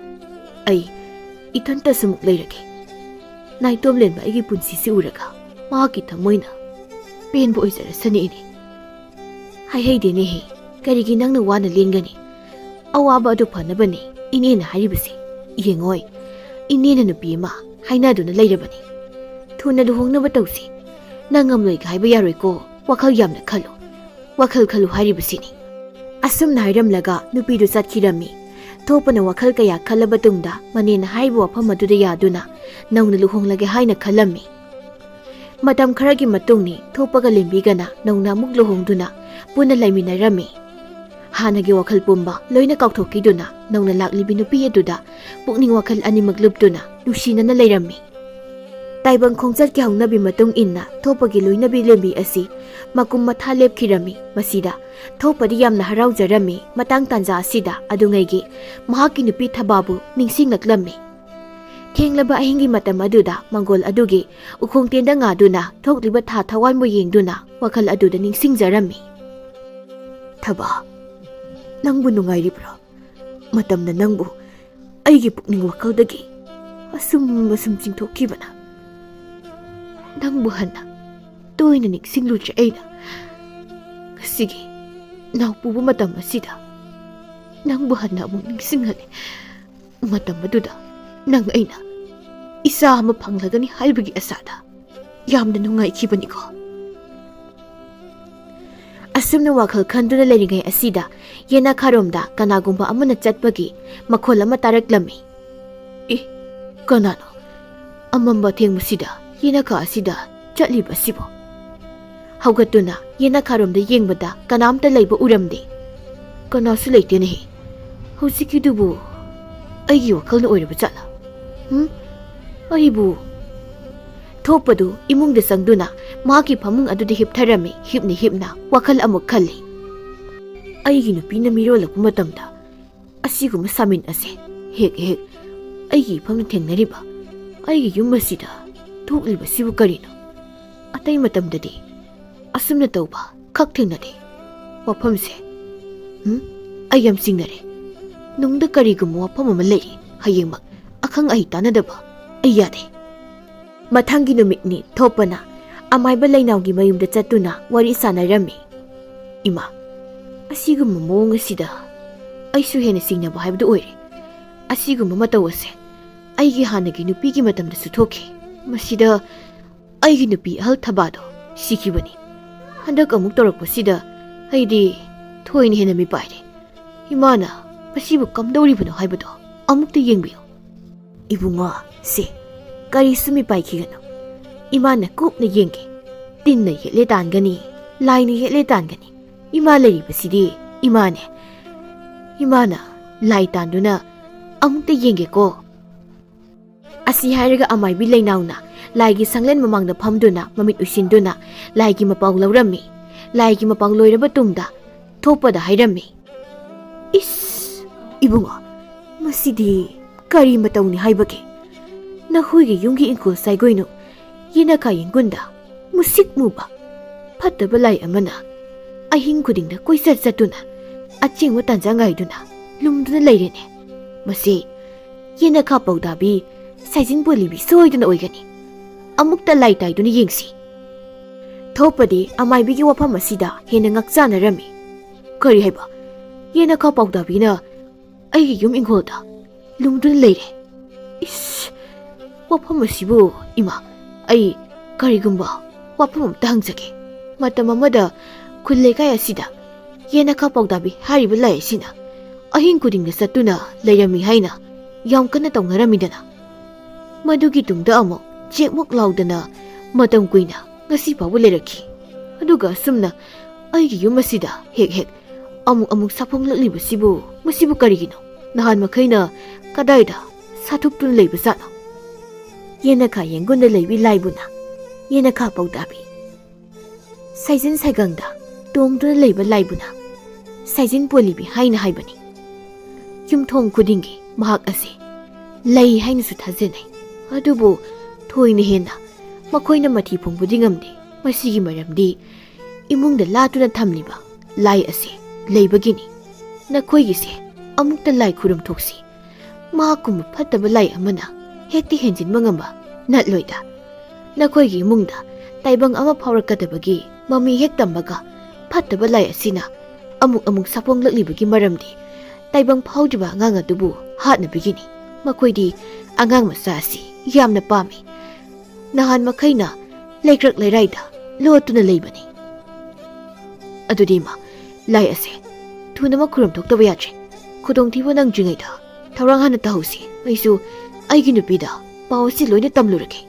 ꯑꯩ ꯏꯊꯟꯇꯁꯨ ꯑꯃꯨꯛ ꯂꯩꯔꯒꯦ꯫ ꯅꯥꯏꯇꯣꯝ ꯂꯦꯟꯕ ꯑꯩꯒꯤ ꯄꯨꯟꯁꯤꯁꯤ ꯎꯔꯒ ꯃꯍꯥꯛꯀꯤ ꯊꯃꯣꯏꯅ ꯄꯦꯟꯕ ꯑꯣꯏꯖꯔꯁꯅꯤ, ꯏꯅꯦ꯫" "ꯍꯥꯏꯍꯩꯗꯦꯅꯦꯍꯦ, ꯀꯔꯤꯒꯤ ꯅꯪꯅ ꯋꯥꯅ ꯂꯦꯟꯒꯅꯤ? ꯑꯋꯥꯕ ꯑꯗꯨ ꯐꯅꯕꯅꯤ ꯏꯅꯦꯅ ꯍꯥꯏꯔꯤꯕꯁꯦ꯫ ꯌꯦꯡꯉꯣꯏ, ꯏꯅꯦꯅ ꯅꯨꯄꯤ ꯑꯃ ꯍꯥꯏꯅꯗꯨꯅ ꯂꯩꯔꯕꯅꯤ꯫ ꯊꯨꯅ ꯂꯨꯍꯣꯡꯅꯕ ꯇꯧꯁꯤ꯫ ꯅꯪ ꯉꯝꯂꯣꯏꯒ ꯍꯥꯏꯕ ꯌꯥꯔꯣꯏꯀꯣ, ꯋꯥꯈꯜ ꯌꯥꯝꯅ ꯈꯜꯂꯨ꯫ ꯋꯥꯈꯜ ꯈꯜꯂꯨ ꯍꯥꯏꯔꯤꯕꯁꯤꯅꯤ꯫" ꯑꯁꯨꯝꯅ ꯍꯥꯏꯔꯝꯂꯒ ꯅꯨꯄꯤꯗꯨ ꯆꯠꯈꯤꯔꯝꯃꯤ꯫ ꯊꯣꯛꯄꯅ ꯋꯥꯈꯜ ꯀꯌꯥ ꯈꯜꯂꯕ ꯇꯨꯡꯗ ꯃꯅꯦꯅ ꯍꯥꯏꯔꯤꯕ ꯋꯥꯐꯝ ꯑꯗꯨꯗ ꯌꯥꯗꯨꯅ ꯅꯧꯅ ꯂꯨꯍꯣꯡꯂꯒꯦ ꯍꯥꯏꯅ ꯈꯜꯂꯝꯃꯤ꯫ ꯃꯇꯝ ꯈꯔꯒꯤ ꯃꯇꯨꯡꯅꯤ ꯊꯣꯛꯄꯒ ꯂꯦꯝꯕꯤꯒꯅ ꯅꯧꯅ ꯑꯃꯨꯛ ꯂꯨꯍꯣꯡꯗꯨꯅ ꯄꯨꯟꯅ ꯂꯩꯃꯤꯟꯅꯔꯝꯃꯤ꯫ ꯍꯥꯟꯅꯒꯤ ꯋꯥꯈꯜ ꯄꯨꯝꯕ ꯂꯣꯏꯅ ꯀꯥꯎꯊꯣꯛꯈꯤꯗꯨꯅ ꯅꯧꯅ ꯂꯥꯛꯂꯤꯕꯤ ꯅꯨꯄꯤ ꯑꯗꯨꯗ ꯄꯨꯛꯅꯤꯡ ꯋꯥꯈꯜ ꯑꯅꯤꯃꯛ ꯂꯨꯞꯇꯨꯅ ꯅꯨꯡꯁꯤꯅꯅ ꯂꯩꯔꯝꯃꯤ꯫ ꯇꯥꯏꯕꯪ ꯈꯣꯡꯆꯠꯀꯤ ꯍꯧꯅꯕꯤ ꯃꯇꯨꯡ ꯏꯟꯅ ꯊꯣꯛꯄꯒꯤ ꯂꯣꯏꯅꯕꯤ ꯂꯦꯝꯕꯤ ꯑꯁꯤ ꯃꯀꯨꯝ ꯃꯊꯥ ꯂꯦꯞꯈꯤꯔꯝꯃꯤ꯫ ꯃꯁꯤꯗ ꯊꯣꯛꯄꯗꯤ ꯌꯥꯝꯅ ꯍꯔꯥꯎꯖꯔꯝꯃꯤ꯫ ꯃꯇꯥꯡ ꯇꯥꯟꯖꯥ ꯑꯁꯤꯗ ꯑꯗꯨꯉꯩꯒꯤ ꯃꯍꯥꯛꯀꯤ ꯅꯨꯄꯤ ꯊꯕꯥꯕꯨ ꯅꯤꯡꯁꯤꯡꯂꯛꯂꯝꯃꯤ꯫ ꯊꯦꯡꯂꯕ ꯑꯍꯤꯡꯒꯤ ꯃꯇꯝ ꯑꯗꯨꯗ ꯃꯪꯒꯣꯜ ꯑꯗꯨꯒꯤ ꯎꯈꯣꯡ ꯇꯦꯟꯗ ꯉꯥꯗꯨꯅ ꯊꯣꯛꯂꯤꯕ ꯊꯥ ꯊꯋꯥꯟꯕꯨ ꯌꯦꯡꯗꯨꯅ ꯋꯥꯈꯜ ꯑꯗꯨꯗ ꯅꯤꯡꯁꯤꯡꯖꯔꯝꯃꯤ꯫ "ꯊꯕꯥ, ꯅꯪꯕꯨ ꯅꯨꯡꯉꯥꯏꯔꯤꯕ꯭ꯔꯣ? ꯃꯇꯝꯅ ꯅꯪꯕꯨ ꯑꯩꯒꯤ ꯄꯨꯛꯅꯤꯡ ꯋꯥꯈꯜꯗꯒꯤ ꯑꯁꯨꯝ ꯑꯁꯨꯝ ꯆꯤꯡꯊꯣꯛꯈꯤꯕꯅ ꯅꯪꯕꯨ ꯍꯟꯅ ꯇꯣꯏꯅ ꯅꯤꯡꯁꯤꯡꯂꯨꯗ꯭ꯔꯦ ꯑꯩꯅ꯫ ꯉꯁꯤꯒꯤ ꯅꯥꯎꯄꯨꯕ ꯃꯇꯝ ꯑꯁꯤꯗ ꯅꯪꯕꯨ ꯍꯟꯅ ꯑꯃꯨꯛ ꯅꯤꯡꯁꯤꯡꯍꯜꯂꯦ꯫ ꯃꯇꯝ ꯑꯗꯨꯗ ꯅꯪ ꯑꯩꯅ ꯏꯆꯥ ꯑꯃ ꯐꯪꯂꯒꯅꯤ ꯍꯥꯏꯕꯒꯤ ꯑꯁꯥꯗ ꯌꯥꯝꯅ ꯅꯨꯡꯉꯥꯏꯈꯤꯕꯅꯤꯀꯣ"꯫ ꯑꯁꯨꯝꯅ ꯋꯥꯈꯜ ꯈꯟꯗꯨꯅ ꯂꯩꯔꯤꯉꯩ ꯑꯁꯤꯗ ꯌꯦꯅꯥꯈꯥꯔꯣꯝꯗ ꯀꯅꯥꯒꯨꯝꯕ ꯑꯃꯅ ꯆꯠꯄꯒꯤ ꯃꯈꯣꯜ ꯑꯃ ꯇꯥꯔꯛꯂꯝꯃꯤ꯫ "ꯑꯦ, ꯀꯅꯥꯅꯣ ꯑꯃꯝꯕ ꯑꯊꯦꯡꯕꯁꯤꯗ ꯌꯦꯅꯈꯥ ꯑꯁꯤꯗ ꯆꯠꯂꯤꯕꯁꯤꯕꯣ?" ꯍꯧꯒꯠꯇꯨꯅ ꯌꯦꯅꯈꯥꯔꯣꯝꯗ ꯌꯦꯡꯕꯗ ꯀꯅꯥꯝꯇ ꯂꯩꯕ ꯎꯔꯝꯗꯦ꯫ "ꯀꯅꯥꯁꯨ ꯂꯩꯇꯦꯅꯦꯍꯦ꯫ ꯍꯧꯖꯤꯛꯀꯤꯗꯨꯕꯨ ꯑꯩꯒꯤ ꯋꯥꯈꯜꯅ ꯑꯣꯏꯔꯕ ꯖꯥꯠꯂꯥ? ꯍꯨꯝ? ꯑꯩꯕꯨ?" ꯊꯣꯛꯄꯗꯨ ꯏꯃꯨꯡꯗ ꯆꯪꯗꯨꯅ ꯃꯍꯥꯛꯀꯤ ꯐꯃꯨꯡ ꯑꯗꯨꯗ ꯍꯤꯞꯊꯔꯝꯃꯤ꯫ ꯍꯤꯞꯅ ꯍꯤꯞꯅ ꯋꯥꯈꯜ ꯑꯃꯨꯛ ꯈꯜꯂꯤ꯫ "ꯑꯩꯒꯤ ꯅꯨꯄꯤꯅ ꯃꯤꯔꯣꯜꯂꯛꯄ ꯃꯇꯝꯗ ꯑꯁꯤꯒꯨꯝꯕ ꯁꯥꯃꯤꯟ ꯑꯁꯦ ꯍꯦꯛ ꯍꯦꯛ ꯑꯩꯒꯤ ꯏꯐꯝꯗ ꯊꯦꯡꯅꯔꯤꯕ ꯑꯩꯒꯤ ꯌꯨꯝ ꯑꯁꯤꯗ ꯊꯣꯛꯂꯤꯕꯁꯤꯕꯨ ꯀꯔꯤꯅꯣ? ꯑꯇꯩ ꯃꯇꯝꯗꯗꯤ ꯑꯁꯨꯝꯅ ꯇꯧꯕ ꯈꯛ ꯊꯦꯡꯅꯗꯦ꯫ ꯋꯥꯐꯝꯁꯦ, ꯎꯝ, ꯑꯩ ꯌꯥꯝ ꯆꯤꯡꯅꯔꯦ꯫ ꯅꯨꯡꯗ ꯀꯔꯤꯒꯨꯝꯕ ꯋꯥꯐꯝ ꯑꯃ ꯂꯩꯔꯤ꯫ ꯍꯌꯦꯡꯃꯛ ꯑꯈꯪ ꯑꯍꯩ ꯇꯥꯟꯅꯗꯕ ꯑꯩ ꯌꯥꯗꯦ"꯫ ꯃꯊꯪꯒꯤ ꯅꯨꯃꯤꯠꯅꯤ ꯊꯣꯛꯄꯅ ꯑꯃꯥꯏꯕ ꯂꯩꯅꯥꯎꯒꯤ ꯃꯌꯨꯝꯗ ꯆꯠꯇꯨꯅ ꯋꯥꯔꯤ ꯁꯥꯟꯅꯔꯝꯃꯤ꯫ "ꯏꯃꯥ, ꯑꯁꯤꯒꯨꯝꯕ ꯃꯑꯣꯡ ꯑꯁꯤꯗ ꯑꯩꯁꯨ ꯍꯦꯟꯅ ꯆꯤꯡꯅꯕ ꯍꯥꯏꯕꯗꯨ ꯑꯣꯏꯔꯦ꯫ ꯑꯁꯤꯒꯨꯝꯕ ꯃꯇꯧ ꯑꯁꯦ ꯑꯩꯒꯤ ꯍꯥꯟꯅꯒꯤ ꯅꯨꯄꯤꯒꯤ ꯃꯇꯝꯗꯁꯨ ꯊꯣꯛꯈꯤ꯫ ꯃꯁꯤꯗ ꯑꯩꯒꯤ ꯅꯨꯄꯤ ꯑꯍꯜ ꯊꯕꯥꯗꯣ ꯁꯤꯈꯤꯕꯅꯤ꯫ ꯍꯟꯗꯛ ꯑꯃꯨꯛ ꯇꯧꯔꯛꯄꯁꯤꯗ ꯑꯩꯗꯤ ꯊꯣꯏꯅ ꯍꯦꯟꯅ ꯃꯤꯄꯥꯏꯔꯦ꯫ ꯏꯃꯥꯅ ꯃꯁꯤꯕꯨ ꯀꯝꯗꯧꯔꯤꯕꯅꯣ ꯍꯥꯏꯕꯗꯣ ꯑꯃꯨꯛꯇ ꯌꯦꯡꯕꯤꯌꯨ꯫ ꯏꯕꯨꯡꯉꯣ, ꯁꯦ, ꯀꯔꯤꯁꯨ ꯃꯤꯄꯥꯏꯈꯤꯒꯅꯨ꯫ ꯏꯃꯥꯅ ꯀꯨꯞꯅ ꯌꯦꯡꯒꯦ꯫ ꯇꯤꯟꯅ ꯌꯦꯠꯂꯦ ꯇꯥꯟꯒꯅꯤ, ꯂꯥꯏꯅ ꯌꯦꯠꯂꯦ ꯇꯥꯟꯒꯅꯤ꯫ ꯏꯃꯥ ꯂꯩꯔꯤꯕꯁꯤꯗꯤ ꯏꯃꯥꯅꯦ꯫ ꯏꯃꯥꯅ ꯂꯥꯏ ꯇꯥꯟꯗꯨꯅ ꯑꯃꯨꯛꯇ ꯌꯦꯡꯒꯦꯀꯣ꯫ ꯑꯁꯤ ꯍꯥꯏꯔꯒ ꯑꯃꯥꯏꯕꯤ ꯂꯩꯅꯥꯎꯅ ꯂꯥꯏꯒꯤ ꯁꯪꯂꯦꯟ ꯃꯃꯥꯡꯗ ꯐꯝꯗꯨꯅ ꯃꯃꯤꯠ ꯎꯏꯁꯤꯟꯗꯨꯅ ꯂꯥꯏꯒꯤ ꯃꯄꯥꯎ ꯂꯧꯔꯝꯃꯤ꯫ ꯂꯥꯏꯒꯤ ꯃꯄꯥꯎ ꯂꯣꯏꯔꯕ ꯇꯨꯡꯗ ꯊꯣꯛꯄꯗ ꯍꯥꯏꯔꯝꯃꯤ, "ꯏꯁ, ꯏꯕꯨꯡꯉꯣ, ꯃꯁꯤꯗꯤ ꯀꯔꯤ ꯃꯇꯧꯅꯤ ꯍꯥꯏꯕꯒꯦ? ꯅꯈꯣꯏꯒꯤ ꯌꯨꯝꯒꯤ ꯏꯪꯈꯣꯜ ꯁꯥꯏꯒꯣꯏꯅꯨ ꯌꯦꯅꯈꯥ ꯌꯦꯡꯒꯨꯟꯗ ꯃꯨꯁꯤꯛ ꯃꯨꯕ ꯐꯠꯇꯕ ꯂꯥꯏ ꯑꯃꯅ ꯑꯍꯤꯡ ꯈꯨꯗꯤꯡꯗ ꯀꯣꯏꯆꯠ ꯆꯠꯇꯨꯅ ꯑꯆꯦꯡꯕ ꯇꯥꯟꯖꯥ ꯉꯥꯏꯗꯨꯅ ꯂꯨꯝꯗꯨꯅ ꯂꯩꯔꯦꯅꯦ꯫ ꯃꯁꯤ ꯌꯦꯅꯈꯥ ꯄꯧꯗꯥꯕꯤ ꯁꯥꯏꯖꯤꯟ ꯄꯣꯂꯤꯕꯤ ꯁꯣꯏꯗꯅ ꯑꯣꯏꯒꯅꯤ꯫ ꯑꯃꯨꯛꯇ ꯂꯥꯏ ꯇꯥꯏꯗꯨꯅ ꯌꯦꯡꯁꯤ꯫" ꯊꯣꯛꯄꯗꯤ ꯑꯃꯥꯏꯕꯤꯒꯤ ꯋꯥꯐꯝ ꯑꯁꯤꯗ ꯍꯦꯟꯅ ꯉꯛꯆꯥꯅꯔꯝꯃꯤ꯫ "ꯀꯔꯤ ꯍꯥꯏꯕ? ꯌꯦꯅꯈꯥ ꯄꯧꯗꯥꯕꯤꯅ ꯑꯩꯒꯤ ꯌꯨꯝ ꯏꯪꯈꯣꯜꯗ ꯂꯨꯝꯗꯨꯅ ꯂꯩꯔꯦ꯫ ꯏꯁ, ꯋꯥꯐꯝ ꯑꯁꯤꯕꯨ, ꯏꯃꯥ, ꯑꯩ ꯀꯔꯤꯒꯨꯝꯕ ꯋꯥꯐꯝ ꯑꯃꯇ ꯍꯪꯖꯒꯦ꯫ ꯃꯇꯝ ꯑꯃꯗ ꯈꯨꯜ ꯂꯩꯀꯥꯏ ꯑꯁꯤꯗ ꯌꯦꯅꯈꯥ ꯄꯧꯗꯥꯕꯤ ꯍꯥꯏꯔꯤꯕ ꯂꯥꯏ ꯑꯁꯤꯅ ꯑꯍꯤꯡ ꯈꯨꯗꯤꯡꯗ ꯆꯠꯇꯨꯅ ꯂꯩꯔꯝꯃꯤ ꯍꯥꯏꯅ ꯌꯥꯝ ꯀꯟꯅ ꯇꯧꯅꯔꯝꯃꯤꯗꯅ꯫ ꯃꯗꯨꯒꯤ ꯇꯨꯡꯗ ꯑꯃꯨꯛ ꯆꯦꯛꯃꯨꯛ ꯂꯥꯎꯗꯅ ꯃꯇꯝ ꯀꯨꯏꯅ ꯉꯁꯤ ꯐꯥꯎꯕ ꯂꯩꯔꯛꯈꯤ꯫ ꯑꯗꯨꯒ ꯑꯁꯨꯝꯅ ꯑꯩꯒꯤ ꯌꯨꯝ ꯑꯁꯤꯗ ꯍꯦꯛ ꯍꯦꯛ ꯑꯃꯨꯛ ꯑꯃꯨꯛ ꯁꯥꯐꯣꯡꯂꯛꯂꯤꯕꯁꯤꯕꯨ, ꯃꯁꯤꯕꯨ ꯀꯔꯤꯒꯤꯅꯣ? ꯅꯍꯥꯟ ꯃꯈꯩꯅ ꯀꯗꯥꯏꯗ ꯁꯥꯊꯨꯛꯇꯨꯅ ꯂꯩꯕꯖꯥꯠꯅꯣ?" ꯌꯦꯅꯈꯥ ꯌꯦꯡꯒꯨꯟꯗ ꯂꯩꯕꯤ ꯂꯥꯏꯕꯨꯅ ꯌꯦꯅꯈꯥ ꯄꯧꯗꯥꯕꯤ, ꯁꯥꯏꯖꯤꯟ ꯁꯥꯏꯒꯪꯗ ꯇꯣꯡꯗꯨꯅ ꯂꯩꯕ ꯂꯥꯏꯕꯨꯅ ꯁꯥꯏꯖꯤꯟ ꯄꯣꯂꯤꯕꯤ ꯍꯥꯏꯅ ꯍꯥꯏꯕꯅꯤ꯫ ꯌꯨꯝꯊꯣꯡ ꯈꯨꯗꯤꯡꯒꯤ ꯃꯍꯥꯛ ꯑꯁꯤ ꯂꯩ ꯍꯥꯏꯅꯁꯨ ꯊꯥꯖꯅꯩ꯫ ꯑꯗꯨꯕꯨ ꯊꯣꯏꯅ ꯍꯦꯟꯅ ꯃꯈꯣꯏꯅ ꯃꯊꯤ ꯐꯣꯡꯕꯗꯤ ꯉꯝꯗꯦ꯫ ꯃꯁꯤꯒꯤ ꯃꯔꯝꯗꯤ ꯏꯃꯨꯡꯗ ꯂꯥꯠꯇꯨꯅ ꯊꯝꯂꯤꯕ ꯂꯥꯏ ꯑꯁꯤ ꯂꯩꯕꯒꯤꯅꯤ꯫ ꯅꯈꯣꯏꯒꯤꯁꯦ ꯑꯃꯨꯛꯇ ꯂꯥꯏ ꯈꯨꯔꯨꯝ ꯊꯣꯛꯁꯤ꯫ ꯃꯍꯥꯛꯀꯨꯝꯕ ꯐꯠꯇꯕ ꯂꯥꯏ ꯑꯃꯅ ꯍꯦꯛꯇ ꯍꯦꯟꯖꯤꯟꯕ ꯉꯝꯕ ꯅꯠꯂꯣꯏꯗ꯫ ꯅꯈꯣꯏꯒꯤ ꯏꯃꯨꯡꯗ ꯇꯥꯏꯕꯪ ꯑꯃ ꯐꯥꯎꯔꯛꯀꯗꯕꯒꯤ ꯃꯃꯤ ꯍꯦꯛ ꯇꯝꯕꯒ ꯐꯠꯇꯕ ꯂꯥꯏ ꯑꯁꯤꯅ ꯑꯃꯨꯛ ꯑꯃꯨꯛ ꯁꯥꯐꯣꯡꯂꯛꯂꯤꯕꯒꯤ ꯃꯔꯝꯗꯤ ꯇꯥꯏꯕꯪ ꯐꯥꯎꯗ꯭ꯔꯤꯕ ꯑꯉꯥꯡ ꯑꯗꯨꯕꯨ ꯍꯥꯠꯅꯕꯒꯤꯅꯤ꯫ ꯃꯈꯣꯏꯗꯤ ꯑꯉꯥꯡ ꯃꯆꯥ ꯑꯁꯤ ꯌꯥꯝꯅ ꯄꯥꯝꯃꯤ꯫ ꯅꯍꯥꯟ ꯃꯈꯩꯅ ꯂꯩꯀ꯭ꯔꯛ ꯂꯩꯔꯥꯏꯗ ꯂꯣꯠꯇꯨꯅ ꯂꯩꯕꯅꯤ꯫ ꯑꯗꯨꯗꯤ ꯏꯃꯥ, ꯂꯥꯏ ꯑꯁꯦ ꯊꯨꯅꯃꯛ ꯈꯨꯔꯨꯝ ꯊꯣꯛꯇꯕ ꯌꯥꯗ꯭ꯔꯦ꯫ ꯈꯨꯗꯣꯡꯊꯤꯕ ꯅꯪꯗ꯭ꯔꯤꯉꯩꯗ ꯊꯧꯔꯥꯡ ꯍꯥꯟꯅ ꯇꯧꯍꯧꯁꯤ꯫ ꯑꯩꯁꯨ ꯑꯩꯒꯤ ꯅꯨꯄꯤꯗ ꯄꯥꯎ ꯑꯁꯤ ꯂꯣꯏꯅ ꯇꯝꯂꯨꯔꯒꯦ꯫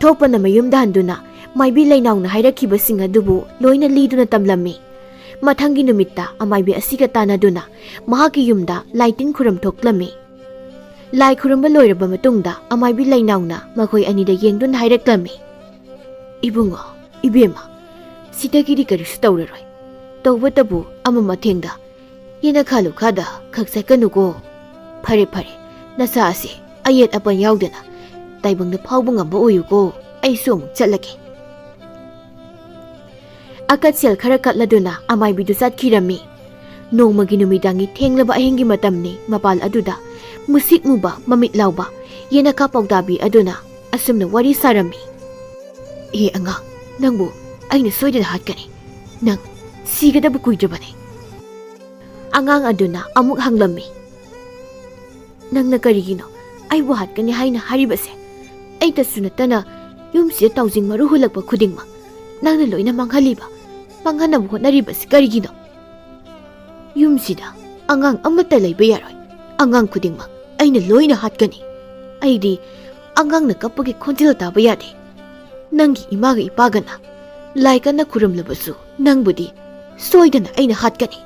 ꯊꯣꯛꯄꯅ ꯃꯌꯨꯝꯗ ꯍꯟꯗꯨꯅ ꯃꯥꯏꯕꯤ ꯂꯩꯅꯥꯎꯅ ꯍꯥꯏꯔꯛꯈꯤꯕꯁꯤꯡ ꯑꯗꯨꯕꯨ ꯂꯣꯏꯅ ꯂꯤꯗꯨꯅ ꯇꯝꯂꯝꯃꯤ꯫ ꯃꯊꯪꯒꯤ ꯅꯨꯃꯤꯠꯇ ꯑꯃꯥꯏꯕꯤ ꯑꯁꯤꯒ ꯇꯥꯟꯅꯗꯨꯅ ꯃꯍꯥꯛꯀꯤ ꯌꯨꯝꯗ ꯂꯥꯏ ꯇꯤꯟ ꯈꯨꯔꯨꯝ ꯊꯣꯛꯂꯝꯃꯤ꯫ ꯂꯥꯏ ꯈꯨꯔꯨꯝꯕ ꯂꯣꯏꯔꯕ ꯃꯇꯨꯡꯗ ꯑꯃꯥꯏꯕꯤ ꯂꯩꯅꯥꯎꯅ ꯃꯈꯣꯏ ꯑꯅꯤꯗ ꯌꯦꯡꯗꯨꯅ ꯍꯥꯏꯔꯛꯂꯝꯃꯤ, "ꯏꯕꯨꯡꯉꯣ, ꯏꯕꯦꯝꯃ, ꯁꯤꯗꯒꯤꯗꯤ ꯀꯔꯤꯁꯨ ꯇꯧꯔꯔꯣꯏ꯫ ꯇꯧꯕꯇꯕꯨ ꯑꯃ ꯃꯊꯦꯡꯗ ꯌꯦꯅꯈꯥ ꯂꯨꯈꯥꯗ ꯈꯛ ꯆꯠꯀꯅꯨꯀꯣ꯫ ꯐꯔꯦ ꯐꯔꯦ, ꯅꯁꯥ ꯑꯁꯤ ꯑꯌꯦꯠ ꯑꯄꯟ ꯌꯥꯎꯗꯅ ꯇꯥꯏꯕꯪꯗ ꯐꯥꯎꯕ ꯉꯝꯕ ꯑꯣꯏꯌꯨꯀꯣ꯫ ꯑꯩꯁꯨ ꯑꯃꯨꯛ ꯆꯠꯂꯒꯦ"꯫ ꯑꯀꯠꯁꯦꯜ ꯈꯔ ꯀꯠꯂꯗꯨꯅ ꯑꯃꯥꯏꯕꯤꯗꯨ ꯆꯠꯈꯤꯔꯝꯃꯤ꯫ ꯅꯣꯡꯃꯒꯤ ꯅꯨꯃꯤꯗꯥꯡꯒꯤ ꯊꯦꯡꯂꯕ ꯑꯍꯤꯡꯒꯤ ꯃꯇꯝꯅꯤ꯫ ꯃꯄꯥꯜ ꯑꯗꯨꯗ ꯃꯨꯁꯤꯛ ꯃꯨꯕ, ꯃꯃꯤꯠ ꯂꯥꯎꯕ ꯌꯦꯅꯈꯥ ꯄꯥꯎꯗꯥꯕꯤ ꯑꯗꯨꯅ ꯑꯁꯨꯝꯅ ꯋꯥꯔꯤ ꯁꯥꯔꯝꯃꯤ꯫ "ꯑꯦ ꯑꯉꯥꯡ, ꯅꯪꯕꯨ ꯑꯩꯅ ꯁꯣꯏꯗꯅ ꯍꯥꯠꯀꯅꯤ꯫ ꯅꯪ ꯁꯤꯒꯗꯕ ꯀꯨꯏꯗ꯭ꯔꯕꯅꯤ"꯫ ꯑꯉꯥꯡ ꯑꯗꯨꯅ ꯑꯃꯨꯛ ꯍꯪꯂꯝꯃꯤ, "ꯅꯪꯅ ꯀꯔꯤꯒꯤꯅꯣ ꯑꯩꯕꯨ ꯍꯥꯠꯀꯅꯤ ꯍꯥꯏꯅ ꯍꯥꯏꯔꯤꯕꯁꯦ? ꯑꯩꯇꯁꯨ ꯅꯠꯇꯅ ꯌꯨꯝꯁꯤꯗ ꯇꯥꯎꯖꯤꯡ ꯃꯔꯨ ꯍꯨꯜꯂꯛꯄ ꯈꯨꯗꯤꯡꯃꯛ ꯅꯪꯅ ꯂꯣꯏꯅ ꯃꯥꯡꯍꯜꯂꯤꯕ, ꯃꯥꯡꯍꯟꯅꯕ ꯍꯣꯠꯅꯔꯤꯕꯁꯤ ꯀꯔꯤꯒꯤꯅꯣ? ꯌꯨꯝꯁꯤꯗ ꯑꯉꯥꯡ ꯑꯃꯠꯇ ꯂꯩꯕ ꯌꯥꯔꯣꯏ꯫ ꯑꯉꯥꯡ ꯈꯨꯗꯤꯡꯃꯛ ꯑꯩꯅ ꯂꯣꯏꯅ ꯍꯥꯠꯀꯅꯤ꯫ ꯑꯩꯗꯤ ꯑꯉꯥꯡꯅ ꯀꯞꯄꯒꯤ ꯈꯣꯟꯖꯦꯜ ꯇꯥꯕ ꯌꯥꯗꯦ꯫ ꯅꯪꯒꯤ ꯏꯃꯥꯒ ꯏꯄꯥꯒꯅ ꯂꯥꯏ ꯀꯟꯅ ꯈꯨꯔꯨꯝꯂꯕꯁꯨ ꯅꯪꯕꯨꯗꯤ ꯁꯣꯏꯗꯅ ꯑꯩꯅ ꯍꯥꯠꯀꯅꯤ꯫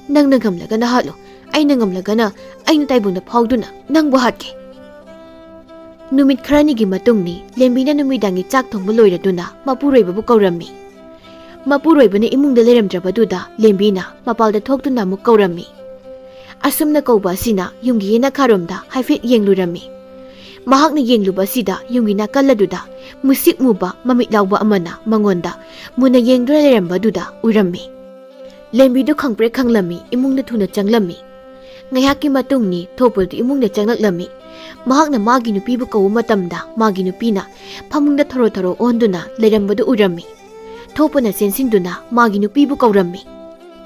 ꯅꯪꯅ ꯉꯝꯂꯒꯅ ꯍꯥꯠꯂꯨ, ꯑꯩꯅ ꯉꯝꯂꯒꯅ ꯑꯩꯅ ꯇꯥꯏꯕꯪꯗ ꯐꯥꯎꯗꯨꯅ ꯅꯪꯕꯨ ꯍꯥꯠꯀꯦ"꯫ ꯅꯨꯃꯤꯠ ꯈꯔꯅꯤꯒꯤ ꯃꯇꯨꯡꯅꯤ꯫ ꯂꯦꯝꯕꯤꯅ ꯅꯨꯃꯤꯗꯥꯡꯒꯤ ꯆꯥꯛ ꯊꯣꯡꯕ ꯂꯣꯏꯔꯗꯨꯅ ꯃꯄꯨꯔꯣꯏꯕꯕꯨ ꯀꯧꯔꯝꯃꯤ꯫ ꯃꯄꯨꯔꯣꯏꯕꯅ ꯏꯃꯨꯡꯗ ꯂꯩꯔꯝꯗ꯭ꯔꯕꯗꯨꯗ ꯂꯦꯝꯕꯤꯅ ꯃꯄꯥꯜꯗ ꯊꯣꯛꯇꯨꯅ ꯑꯃꯨꯛ ꯀꯧꯔꯝꯃꯤ꯫ ꯑꯁꯨꯝꯅ ꯀꯧꯕ ꯑꯁꯤꯅ ꯌꯨꯝꯒꯤ ꯌꯦꯅꯈꯥꯔꯣꯝꯗ ꯍꯥꯏꯐꯦꯠ ꯌꯦꯡꯂꯨꯔꯝꯃꯤ꯫ ꯃꯍꯥꯛꯅ ꯌꯦꯡꯂꯨꯕ ꯑꯁꯤꯗ ꯌꯨꯝꯒꯤ ꯅꯥꯀꯜ ꯑꯗꯨꯗ ꯃꯨꯁꯤꯛ ꯃꯨꯕ ꯃꯃꯤꯠ ꯂꯥꯎꯕ ꯑꯃꯅ ꯃꯉꯣꯟꯗ ꯃꯨꯟꯅ ꯌꯦꯡꯗꯨꯅ ꯂꯩꯔꯝꯕꯗꯨꯗ ꯎꯔꯝꯃꯤ꯫ ꯂꯦꯝꯕꯤꯗꯨ ꯈꯪꯄ꯭ꯔꯦꯛ ꯈꯪꯂꯝꯃꯤ, ꯏꯃꯨꯡꯗ ꯊꯨꯅ ꯆꯪꯂꯝꯃꯤ꯫ ꯉꯥꯏꯍꯥꯛꯀꯤ ꯃꯇꯨꯡꯅꯤ ꯊꯣꯛꯄꯗꯨ ꯏꯃꯨꯡꯗ ꯆꯪꯂꯛꯂꯝꯃꯤ꯫ ꯃꯍꯥꯛꯅ ꯃꯥꯒꯤ ꯅꯨꯄꯤꯕꯨ ꯀꯧꯕ ꯃꯇꯝꯗ ꯃꯥꯒꯤ ꯅꯨꯄꯤꯅ ꯐꯃꯨꯡꯗ ꯊꯔꯣ ꯊꯔꯣ ꯑꯣꯟꯗꯨꯅ ꯂꯩꯔꯝꯕꯗꯨ ꯎꯔꯝꯃꯤ꯫ ꯊꯣꯛꯄꯅ ꯆꯦꯟꯁꯤꯟꯗꯨꯅ ꯃꯥꯒꯤ ꯅꯨꯄꯤꯕꯨ ꯀꯧꯔꯝꯃꯤ꯫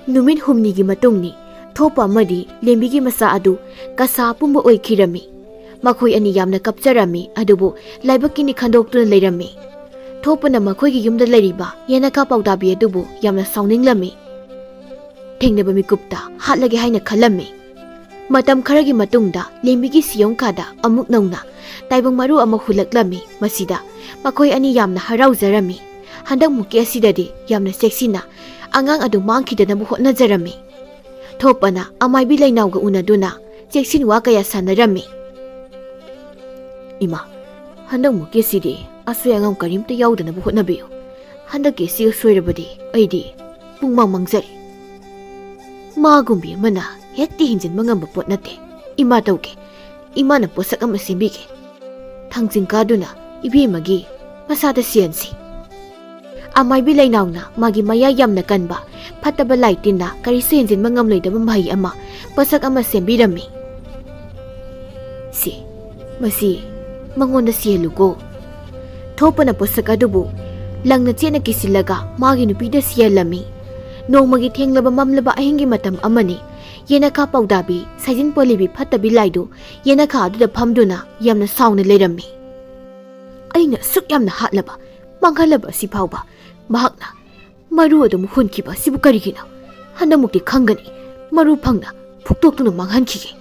ꯅꯨꯃꯤꯠ ꯍꯨꯝꯅꯤꯒꯤ ꯃꯇꯨꯡꯅꯤ꯫ ꯊꯣꯛꯄ ꯑꯃꯗꯤ ꯂꯦꯝꯕꯤꯒꯤ ꯃꯆꯥ ꯑꯗꯨ ꯀꯁꯥ ꯄꯨꯝꯕ ꯑꯣꯏꯈꯤꯔꯝꯃꯤ꯫ ꯃꯈꯣꯏ ꯑꯅꯤ ꯌꯥꯝꯅ ꯀꯞꯆꯔꯝꯃꯤ, ꯑꯗꯨꯕꯨ ꯂꯥꯏꯕꯛꯀꯤꯅꯤ ꯈꯟꯗꯣꯛꯇꯨꯅ ꯂꯩꯔꯝꯃꯤ꯫ ꯊꯣꯛꯄꯅ ꯃꯈꯣꯏꯒꯤ ꯌꯨꯝꯗ ꯂꯩꯔꯤꯕ ꯌꯦꯅꯈꯥ ꯄꯥꯎꯗꯥꯕꯤ ꯑꯗꯨꯕꯨ ꯌꯥꯝꯅ ꯁꯥꯎꯅꯤꯡꯂꯝꯃꯤ꯫ ꯊꯦꯡꯅꯕ ꯃꯤꯀꯨꯞꯇ ꯍꯥꯠꯂꯒꯦ ꯍꯥꯏꯅ ꯈꯜꯂꯝꯃꯤ꯫ ꯃꯇꯝ ꯈꯔꯒꯤ ꯃꯇꯨꯡꯗ ꯂꯦꯝꯕꯤꯒꯤ ꯁꯤꯌꯣꯡ ꯀꯥꯗ ꯑꯃꯨꯛ ꯅꯧꯅ ꯇꯥꯏꯕꯪ ꯃꯔꯨ ꯑꯃ ꯍꯨꯜꯂꯛꯂꯝꯃꯤ꯫ ꯃꯁꯤꯗ ꯃꯈꯣꯏ ꯑꯅꯤ ꯌꯥꯝꯅ ꯍꯔꯥꯎꯖꯔꯝꯃꯤ꯫ ꯍꯟꯗꯛꯃꯨꯛꯀꯤ ꯑꯁꯤꯗꯗꯤ ꯌꯥꯝꯅ ꯆꯦꯛꯁꯤꯟꯅ ꯑꯉꯥꯡ ꯑꯗꯨ ꯃꯥꯡꯈꯤꯗꯅꯕ ꯍꯣꯠꯅꯖꯔꯝꯃꯤ꯫ ꯊꯣꯞꯄꯅ ꯑꯃꯥꯏꯕꯤ ꯂꯩꯅꯥꯎꯒ ꯎꯅꯗꯨꯅ ꯆꯦꯛꯁꯤꯟ ꯋꯥ ꯀꯌꯥ ꯁꯥꯟꯅꯔꯝꯃꯤ꯫ "ꯏꯃꯥ, ꯍꯟꯗꯛꯃꯨꯛꯀꯤ ꯑꯁꯤꯗꯤ ꯑꯁꯣꯏ ꯑꯉꯥꯝ ꯀꯔꯤꯝꯇ ꯌꯥꯎꯗꯅꯕ ꯍꯣꯠꯅꯕꯤꯌꯨ꯫ ꯍꯟꯗꯛꯀꯤ ꯑꯁꯤꯒ ꯁꯣꯏꯔꯕꯗꯤ ꯑꯩꯗꯤ ꯄꯨꯡꯃꯥꯡ ꯃꯥꯡꯖꯔꯦ꯫ ꯃꯥꯒꯨꯝꯕꯤ ꯑꯃꯅ ꯍꯦꯛꯇ ꯍꯦꯟꯖꯤꯟꯕ ꯉꯝꯕ ꯄꯣꯠ ꯅꯠꯇꯦ꯫ ꯏꯃꯥ ꯇꯧꯒꯦ꯫ ꯏꯃꯥꯅ ꯄꯣꯠꯁꯛ ꯑꯃ ꯁꯦꯝꯕꯤꯒꯦ꯫ ꯊꯥꯡꯖꯤꯡ ꯀꯥꯗꯨꯅ ꯏꯕꯦꯝꯃꯒꯤ ꯃꯁꯥꯗ ꯁꯤꯍꯟꯁꯤ꯫" ꯑꯃꯥꯏꯕꯤ ꯂꯩꯅꯥꯎꯅ ꯃꯥꯒꯤ ꯃꯌꯥꯏ ꯌꯥꯝꯅ ꯀꯟꯕ ꯐꯠꯇꯕ ꯂꯥꯏ ꯇꯤꯟꯅ ꯀꯔꯤꯁꯨ ꯍꯦꯟꯖꯤꯟꯕ ꯉꯝꯂꯣꯏꯗꯕ ꯃꯍꯩ ꯑꯃ, ꯄꯣꯠꯁꯛ ꯑꯃ ꯁꯦꯝꯕꯤꯔꯝꯃꯤ꯫ "ꯁꯤ, ꯃꯁꯤ ꯃꯉꯣꯟꯗ ꯁꯤꯍꯜꯂꯨꯀꯣ꯫" ꯊꯣꯞꯄꯅ ꯄꯣꯠꯁꯛ ꯑꯗꯨꯕꯨ ꯂꯪꯅ ꯆꯦꯠꯅ ꯀꯤꯁꯤꯜꯂꯒ ꯃꯥꯒꯤ ꯅꯨꯄꯤꯗ ꯁꯤꯍꯜꯂꯝꯃꯤ꯫ ꯅꯣꯡꯃꯒꯤ ꯊꯦꯡꯂꯕ ꯃꯝꯂꯕ ꯑꯍꯤꯡꯒꯤ ꯃꯇꯝ ꯑꯃꯅꯤ꯫ ꯌꯦꯅꯈꯥ ꯄꯥꯎꯗꯥꯕꯤ, ꯁꯥꯏꯖꯤꯟ ꯄꯣꯂꯤꯕꯤ ꯐꯠꯇꯕꯤ ꯂꯥꯏꯗꯨ ꯌꯦꯅꯈꯥ ꯑꯗꯨꯗ ꯐꯝꯗꯨꯅ ꯌꯥꯝꯅ ꯁꯥꯎꯅ ꯂꯩꯔꯝꯃꯤ꯫ "ꯑꯩꯅ ꯑꯁꯨꯛ ꯌꯥꯝꯅ ꯍꯥꯠꯂꯕ, ꯃꯥꯡꯍꯜꯂꯕ ꯑꯁꯤ ꯐꯥꯎꯕ ꯃꯍꯥꯛꯅ ꯃꯔꯨ ꯑꯗꯨꯝ ꯍꯨꯟꯈꯤꯕ ꯑꯁꯤꯕꯨ ꯀꯔꯤꯒꯤꯅꯣ? ꯍꯟꯗꯛꯃꯨꯛꯇꯤ ꯈꯪꯒꯅꯤ꯫ ꯃꯔꯨ ꯐꯪꯅ ꯐꯨꯛꯇꯣꯛꯇꯨꯅ ꯃꯥꯡꯍꯟꯈꯤꯒꯦ꯫"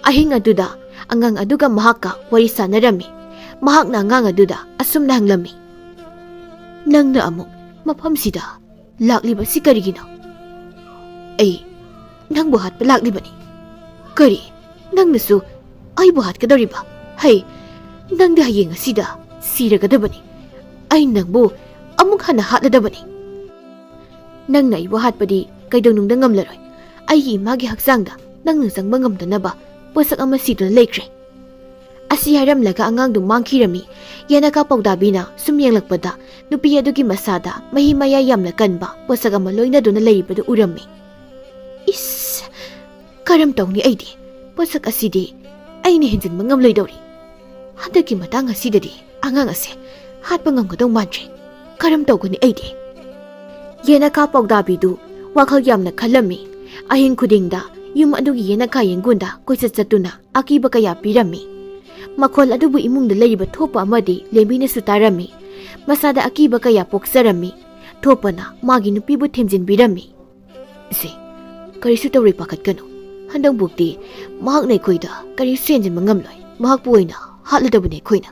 ꯑꯍꯤꯡ ꯑꯗꯨꯗ ꯑꯉꯥꯡ ꯑꯗꯨꯒ ꯃꯍꯥꯛꯀ ꯋꯥꯔꯤ ꯁꯥꯟꯅꯔꯝꯃꯤ꯫ ꯃꯍꯥꯛꯅ ꯑꯉꯥꯡ ꯑꯗꯨꯗ ꯑꯁꯨꯝꯅ ꯍꯪꯂꯝꯃꯤ, "ꯅꯪꯅ ꯑꯃꯨꯛ ꯃꯐꯝꯁꯤꯗ ꯂꯥꯛꯂꯤꯕꯁꯤ ꯀꯔꯤꯒꯤꯅꯣ?" "ꯑꯩ ꯅꯪꯕꯨ ꯍꯥꯠꯄ ꯂꯥꯛꯂꯤꯕꯅꯤ꯫" "ꯀꯔꯤ? ꯅꯪꯅꯁꯨ ꯑꯩꯕꯨ ꯍꯥꯠꯀꯗꯧꯔꯤꯕ? ꯍꯩ, ꯅꯪꯗꯤ ꯍꯌꯦꯡ ꯑꯁꯤꯗ ꯁꯤꯔꯒꯗꯕꯅꯤ꯫ ꯑꯩ ꯅꯪꯕꯨ ꯑꯃꯨꯛ ꯍꯟꯅ ꯍꯥꯠꯂꯗꯕꯅꯤ꯫" "ꯅꯪꯅ ꯑꯩꯕꯨ ꯍꯥꯠꯄꯗꯤ ꯀꯩꯗꯧꯅꯨꯡꯗ ꯉꯝꯂꯔꯣꯏ꯫ ꯑꯩꯒꯤ ꯏꯃꯥꯒꯤ ꯍꯛꯆꯥꯡꯗ ꯅꯪꯅ ꯆꯪꯕ ꯉꯝꯗꯅꯕ ꯄꯣꯠꯁꯛ ꯑꯃ ꯁꯤꯗꯨꯅ ꯂꯩꯈ꯭ꯔꯦ꯫" ꯑꯁꯤ ꯍꯥꯏꯔꯝꯂꯒ ꯑꯉꯥꯡꯗꯨ ꯃꯥꯡꯈꯤꯔꯝꯃꯤ꯫ ꯌꯦꯅꯈꯥ ꯄꯥꯎꯗꯥꯕꯤꯅ ꯁꯨꯝ ꯌꯦꯡꯂꯛꯄꯗ ꯅꯨꯄꯤ ꯑꯗꯨꯒꯤ ꯃꯁꯥꯗ ꯃꯍꯤ ꯃꯌꯥꯏ ꯌꯥꯝꯅ ꯀꯟꯕ ꯄꯣꯠꯁꯛ ꯑꯃ ꯂꯣꯏꯅꯗꯨꯅ ꯂꯩꯔꯤꯕꯗꯨ ꯎꯔꯝꯃꯤ꯫ "ꯏꯁ! ꯀꯔꯝ ꯇꯧꯅꯤ ꯑꯩꯗꯤ? ꯄꯣꯠꯁꯛ ꯑꯁꯤꯗꯤ ꯑꯩꯅ ꯍꯦꯟꯖꯤꯟꯕ ꯉꯝꯂꯣꯏꯗꯧꯔꯤ꯫ ꯍꯟꯗꯛꯀꯤ ꯃꯇꯥꯡ ꯑꯁꯤꯗꯗꯤ ꯑꯉꯥꯡ ꯑꯁꯦ ꯍꯥꯠꯄ ꯉꯝꯒꯗꯧ ꯃꯥꯟꯗ꯭ꯔꯦ꯫ ꯀꯔꯝ ꯇꯧꯒꯅꯤ ꯑꯩꯗꯤ?" ꯌꯦꯅꯈꯥ ꯄꯥꯎꯗꯥꯕꯤꯗꯨ ꯋꯥꯈꯜ ꯌꯥꯝꯅ ꯈꯜꯂꯝꯃꯤ꯫ ꯑꯍꯤꯡ ꯈꯨꯗꯤꯡꯗ ꯌꯨꯝ ꯑꯗꯨꯒꯤ ꯌꯦꯅꯈꯥ ꯌꯦꯡꯒꯣꯟꯗ ꯀꯣꯏꯆꯠ ꯆꯠꯇꯨꯅ ꯑꯀꯤꯕ ꯀꯌꯥ ꯄꯤꯔꯝꯃꯤ꯫ ꯃꯈꯣꯜ ꯑꯗꯨꯕꯨ ꯏꯃꯨꯡꯗ ꯂꯩꯔꯤꯕ ꯊꯣꯞꯄ ꯑꯃꯗꯤ ꯂꯦꯝꯕꯤꯅꯁꯨ ꯇꯥꯔꯝꯃꯤ꯫ ꯃꯁꯥꯗ ꯑꯀꯤꯕ ꯀꯌꯥ ꯄꯣꯛꯆꯔꯝꯃꯤ꯫ ꯊꯣꯞꯄꯅ ꯃꯥꯒꯤ ꯅꯨꯄꯤꯕꯨ ꯊꯦꯝꯖꯤꯟꯕꯤꯔꯝꯃꯤ꯫ "ꯁꯦ, ꯀꯔꯤꯁꯨ ꯇꯧꯔꯣꯏ, ꯄꯥꯈꯠꯀꯅꯨ꯫ ꯍꯟꯗꯛ ꯕꯨꯛꯇꯤ ꯃꯍꯥꯛꯅ ꯑꯩꯈꯣꯏꯗ ꯀꯔꯤꯁꯨ ꯍꯦꯟꯖꯤꯟꯕ ꯉꯝꯂꯣꯏ꯫ ꯃꯍꯥꯛꯄꯨ ꯑꯣꯏꯅ ꯍꯥꯠꯂꯗꯕꯅꯤ ꯑꯩꯈꯣꯏꯅ"꯫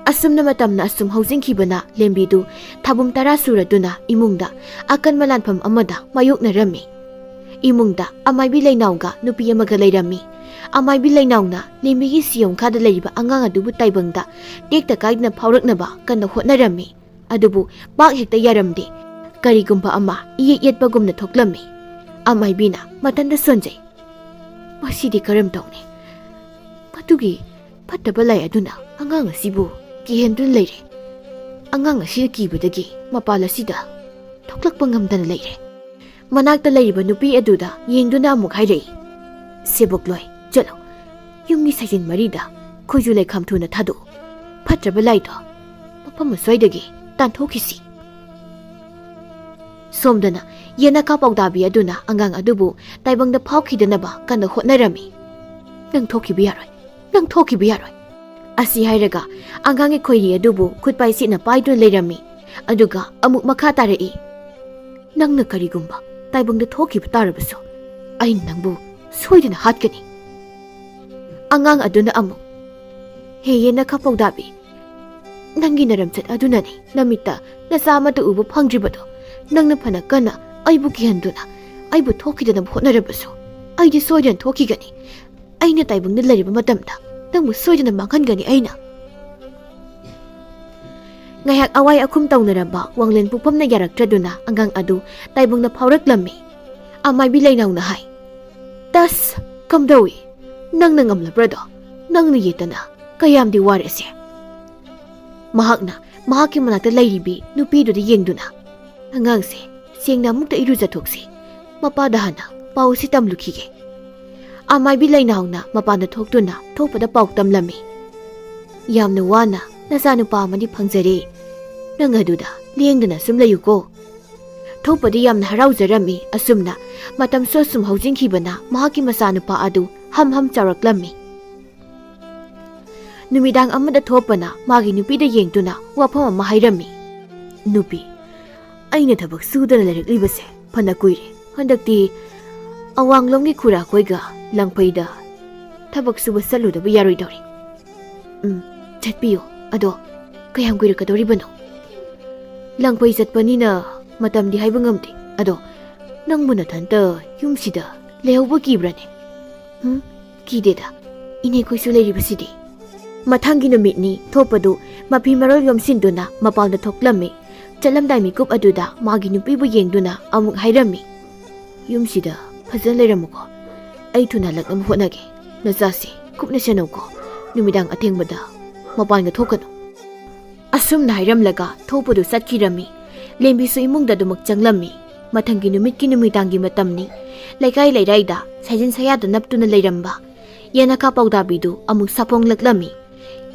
ꯑꯁꯨꯝꯅ ꯃꯇꯝꯅ ꯑꯁꯨꯝ ꯍꯧꯖꯤꯟꯈꯤꯕꯅ ꯂꯦꯝꯕꯤꯗꯨ ꯊꯥꯕꯨꯝ ꯇꯔꯥ ꯁꯨꯔꯗꯨꯅ ꯏꯃꯨꯡꯗ ꯑꯀꯟꯕ ꯂꯥꯟꯐꯝ ꯑꯃꯗ ꯃꯥꯌꯣꯛꯅꯔꯝꯃꯤ꯫ ꯏꯃꯨꯡꯗ ꯑꯃꯥꯏꯕꯤ ꯂꯩꯅꯥꯎꯒ ꯅꯨꯄꯤ ꯑꯃꯒ ꯂꯩꯔꯝꯃꯤ꯫ ꯑꯃꯥꯏꯕꯤ ꯂꯩꯅꯥꯎꯅ ꯂꯦꯝꯕꯤꯒꯤ ꯁꯤꯌꯣꯡꯈꯥꯗ ꯂꯩꯔꯤꯕ ꯑꯉꯥꯡ ꯑꯗꯨꯕꯨ ꯇꯥꯏꯕꯪꯗ ꯇꯦꯛꯇ ꯀꯥꯏꯗꯅ ꯐꯥꯎꯔꯛꯅꯕ ꯀꯟꯅ ꯍꯣꯠꯅꯔꯝꯃꯤ꯫ ꯑꯗꯨꯕꯨ ꯄꯥꯛ ꯍꯦꯛꯇ ꯌꯥꯔꯝꯗꯦ꯫ ꯀꯔꯤꯒꯨꯝꯕ ꯑꯃ ꯏꯌꯦꯠ ꯌꯦꯠꯄꯒꯨꯝꯅ ꯊꯣꯛꯂꯝꯃꯤ꯫ ꯑꯃꯥꯏꯕꯤꯅ ꯃꯊꯟꯇ ꯁꯣꯟꯖꯩ꯫ "ꯃꯁꯤꯗꯤ ꯀꯔꯝ ꯇꯧꯅꯤ? ꯃꯗꯨꯒꯤ ꯐꯠꯇꯕ ꯂꯥꯏ ꯑꯗꯨꯅ ꯑꯉꯥꯡ ꯑꯁꯤꯕꯨ ꯀꯤꯍꯟꯗꯨꯅ ꯂꯩꯔꯦ꯫ ꯑꯉꯥꯡ ꯑꯁꯤꯅ ꯀꯤꯕꯗꯒꯤ ꯃꯄꯥꯜ ꯑꯁꯤꯗ ꯊꯣꯛꯂꯛꯄ ꯉꯝꯗꯅ ꯂꯩꯔꯦ"꯫ ꯃꯅꯥꯛꯇ ꯂꯩꯔꯤꯕ ꯅꯨꯄꯤ ꯑꯗꯨꯗ ꯌꯦꯡꯗꯨꯅ ꯑꯃꯨꯛ ꯍꯥꯏꯔꯛꯏ, "ꯁꯦꯕꯣꯛꯂꯣꯏ, ꯆꯠꯂꯣ꯫ ꯌꯨꯝꯒꯤ ꯁꯩꯖꯤꯟ ꯃꯔꯤꯗ ꯈꯣꯏꯖꯨ ꯂꯩꯈꯥꯝ ꯊꯨꯅ ꯊꯥꯗꯣꯛꯎ꯫ ꯐꯠꯇ꯭ꯔꯕ ꯂꯥꯏꯗꯣ ꯃꯐꯝ ꯑꯁ꯭ꯋꯥꯏꯗꯒꯤ ꯇꯥꯟꯊꯣꯛꯈꯤꯁꯤ"꯫ ꯁꯣꯝꯗꯅ ꯌꯦꯅꯈꯥ ꯄꯥꯎꯗꯥꯕꯤ ꯑꯗꯨꯅ ꯑꯉꯥꯡ ꯑꯗꯨꯕꯨ ꯇꯥꯏꯕꯪꯗ ꯐꯥꯎꯈꯤꯗꯅꯕ ꯀꯟꯅ ꯍꯣꯠꯅꯔꯝꯃꯤ꯫ "ꯅꯪ ꯊꯣꯛꯈꯤꯕ ꯌꯥꯔꯣꯏ, ꯅꯪ ꯊꯣꯛꯈꯤꯕ ꯌꯥꯔꯣꯏ"꯫ ꯑꯁꯤ ꯍꯥꯏꯔꯒ ꯑꯉꯥꯡꯒꯤ ꯈꯣꯏꯔꯤ ꯑꯗꯨꯕꯨ ꯈꯨꯠ ꯄꯥꯏꯁꯤꯠꯅ ꯄꯥꯏꯗꯨꯅ ꯂꯩꯔꯝꯃꯤ꯫ ꯑꯗꯨꯒ ꯑꯃꯨꯛ ꯃꯈꯥ ꯇꯥꯔꯛꯏ, "ꯅꯪꯅ ꯀꯔꯤꯒꯨꯝꯕ ꯇꯥꯏꯕꯪꯗ ꯊꯣꯛꯈꯤꯕ ꯇꯥꯔꯕꯁꯨ ꯑꯩꯅ ꯅꯪꯕꯨ ꯁꯣꯏꯗꯅ ꯍꯥꯠꯀꯅꯤ"꯫ ꯑꯉꯥꯡ ꯑꯗꯨꯅ ꯑꯃꯨꯛ, "ꯍꯦ ꯌꯦꯅꯈꯥ ꯄꯥꯎꯗꯥꯕꯤ, ꯅꯪꯒꯤ ꯅꯔꯝꯆꯠ ꯑꯗꯨꯅꯅꯤ ꯅꯃꯤꯠꯇ ꯅꯆꯥ ꯑꯃꯠꯇ ꯎꯕ ꯐꯪꯗ꯭ꯔꯤꯕꯗꯣ꯫ ꯅꯪꯅ ꯐꯅ ꯀꯟꯅ ꯑꯩꯕꯨ ꯀꯤꯍꯟꯗꯨꯅ ꯑꯩꯕꯨ ꯊꯣꯛꯈꯤꯗꯅꯕ ꯍꯣꯠꯅꯔꯕꯁꯨ ꯑꯩꯗꯤ ꯁꯣꯏꯗꯅ ꯊꯣꯛꯈꯤꯒꯅꯤ꯫ ꯑꯩꯅ ꯇꯥꯏꯕꯪꯗ ꯂꯩꯔꯤꯕ ꯃꯇꯝꯗ ꯅꯪꯕꯨ ꯁꯣꯏꯗꯅ ꯃꯥꯡꯍꯟꯒꯅꯤ ꯑꯩꯅ"꯫ ꯉꯥꯏꯍꯥꯛ ꯑꯋꯥꯏ ꯑꯈꯨꯝ ꯇꯧꯅꯔꯝꯕ ꯋꯥꯡꯂꯦꯟ ꯄꯨꯐꯝꯅ ꯌꯥꯔꯛꯇ꯭ꯔꯗꯨꯅ ꯑꯉꯥꯡ ꯑꯗꯨ ꯇꯥꯏꯕꯪꯗ ꯐꯥꯎꯔꯛꯂꯝꯃꯤ꯫ ꯑꯃꯥꯏꯕꯤ ꯂꯩꯅꯥꯎꯅ ꯍꯥꯏ, "ꯇꯁ, ꯀꯝꯗꯧꯏ? ꯅꯪꯅ ꯉꯝꯂꯕ꯭ꯔꯗꯣ? ꯅꯪꯅ ꯌꯦꯠꯇꯅ ꯀꯌꯥꯝꯗꯤ ꯋꯥꯔꯦꯁꯦ"꯫ ꯃꯍꯥꯛꯅ ꯃꯍꯥꯛꯀꯤ ꯃꯅꯥꯛꯇ ꯂꯩꯔꯤꯕꯤ ꯅꯨꯄꯤꯗꯨꯗ ꯌꯦꯡꯗꯨꯅ, "ꯑꯉꯥꯡꯁꯦ, ꯁꯦꯡꯅ ꯑꯃꯨꯛꯇ ꯏꯔꯨꯖꯊꯣꯛꯁꯤ꯫ ꯃꯄꯥꯗ ꯍꯥꯟꯅ ꯄꯥꯎ ꯑꯁꯤ ꯇꯝꯂꯨꯈꯤꯒꯦ"꯫ ꯑꯃꯥꯏꯕꯤ ꯂꯩꯅꯥꯎꯅ ꯃꯄꯥꯟꯗ ꯊꯣꯛꯇꯨꯅ ꯊꯣꯛꯄꯗ ꯄꯥꯎ ꯇꯝꯂꯝꯃꯤ꯫ "ꯌꯥꯝꯅ ꯋꯥꯅ ꯅꯆꯥꯅꯨꯄꯥ ꯑꯃꯗꯤ ꯐꯪꯖꯔꯦ꯫ ꯅꯪ ꯑꯗꯨꯗ ꯂꯦꯡꯗꯅ ꯁꯨꯝ ꯂꯩꯌꯨꯀꯣ"꯫ ꯊꯣꯛꯄꯗꯤ ꯌꯥꯝꯅ ꯍꯔꯥꯎꯖꯔꯝꯃꯤ꯫ ꯑꯁꯨꯝꯅ ꯃꯇꯝꯁꯨ ꯑꯁꯨꯝ ꯍꯧꯖꯤꯟꯈꯤꯕꯅ ꯃꯍꯥꯛꯀꯤ ꯃꯆꯥꯅꯨꯄꯥ ꯑꯗꯨ ꯍꯝ ꯍꯝ ꯆꯥꯎꯔꯛꯂꯝꯃꯤ꯫ ꯅꯨꯃꯤꯗꯥꯡ ꯑꯃꯗ ꯊꯣꯛꯄꯅ ꯃꯥꯒꯤ ꯅꯨꯄꯤꯗ ꯌꯦꯡꯗꯨꯅ ꯋꯥꯐꯝ ꯑꯃ ꯍꯥꯏꯔꯝꯃꯤ꯫ "ꯅꯨꯄꯤ, ꯑꯩꯅ ꯊꯕꯛ ꯁꯨꯗꯅ ꯂꯩꯔꯛꯂꯤꯕꯁꯦ ꯐꯅ ꯀꯨꯏꯔꯦ꯫ ꯍꯟꯗꯛꯇꯤ ꯑꯋꯥꯡꯂꯣꯝꯒꯤ ꯈꯨꯔꯥꯈꯣꯏꯒ ꯂꯪꯐꯩꯗ ꯊꯕꯛ ꯁꯨꯕ ꯆꯠꯂꯨꯗꯕ ꯌꯥꯔꯣꯏꯗꯧꯔꯤ꯫ ꯎꯝ, ꯆꯠꯄꯤꯌꯨ꯫ ꯑꯗꯣ ꯀꯌꯥꯝ ꯀꯨꯏꯔꯛꯀꯗꯧꯔꯤꯕꯅꯣ? ꯂꯪꯐꯩ ꯆꯠꯄꯅꯤꯅ ꯃꯇꯝꯗꯤ ꯍꯥꯏꯕ ꯉꯝꯗꯦ꯫ ꯑꯗꯣ ꯅꯪꯕꯨ ꯅꯊꯟꯇ ꯌꯨꯝꯁꯤꯗ ꯂꯩꯍꯧꯕ ꯀꯤꯕ꯭ꯔꯅꯦ? ꯎꯝ, ꯀꯤꯗꯦꯗ꯫ ꯏꯅꯦꯈꯣꯏꯁꯨ ꯂꯩꯔꯤꯕꯁꯤꯗꯤ꯫ ꯃꯊꯪꯒꯤ ꯅꯨꯃꯤꯠꯅꯤ ꯊꯣꯛꯄꯗꯨ ꯃꯐꯤ ꯃꯔꯣꯜ ꯌꯣꯝꯁꯤꯟꯗꯨꯅ ꯃꯄꯥꯟꯗ ꯊꯣꯛꯂꯝꯃꯤ꯫ ꯆꯠꯂꯝꯗꯥꯏ ꯃꯤꯀꯨꯞ ꯑꯗꯨꯗ ꯃꯥꯒꯤ ꯅꯨꯄꯤꯕꯨ ꯌꯦꯡꯗꯨꯅ ꯑꯃꯨꯛ ꯍꯥꯏꯔꯝꯃꯤ, "ꯌꯨꯝꯁꯤꯗ ꯐꯖꯅ ꯂꯩꯔꯝꯃꯨꯀꯣ꯫ ꯑꯩ ꯊꯨꯅ ꯍꯜꯂꯛꯅꯕ ꯍꯣꯠꯅꯒꯦ꯫ ꯅꯆꯥꯁꯤ ꯀꯨꯞꯅ ꯁꯦꯟꯅꯧꯀꯣ꯫ ꯅꯨꯃꯤꯗꯥꯡ ꯑꯊꯦꯡꯕꯗ ꯃꯄꯥꯟꯒ ꯊꯣꯛꯀꯅꯨ"꯫ ꯑꯁꯨꯝꯅ ꯍꯥꯏꯔꯝꯂꯒ ꯊꯣꯛꯄꯗꯨ ꯆꯠꯈꯤꯔꯝꯃꯤ꯫ ꯂꯦꯝꯕꯤꯁꯨ ꯏꯃꯨꯡꯗ ꯑꯗꯨꯃꯛ ꯆꯪꯂꯝꯃꯤ꯫ ꯃꯊꯪꯒꯤ ꯅꯨꯃꯤꯠꯀꯤ ꯅꯨꯃꯤꯗꯥꯡꯒꯤ ꯃꯇꯝꯅꯤ꯫ ꯂꯩꯀꯥꯏ ꯂꯩꯔꯥꯏꯗ ꯁꯥꯏꯖꯤꯟ ꯁꯌꯥꯗ ꯅꯞꯇꯨꯅ ꯂꯩꯔꯝꯕ ꯌꯦꯅꯈꯥ ꯄꯥꯎꯗꯥꯕꯤꯗꯨ ꯑꯃꯨꯛ ꯁꯥꯐꯣꯡꯂꯛꯂꯝꯃꯤ꯫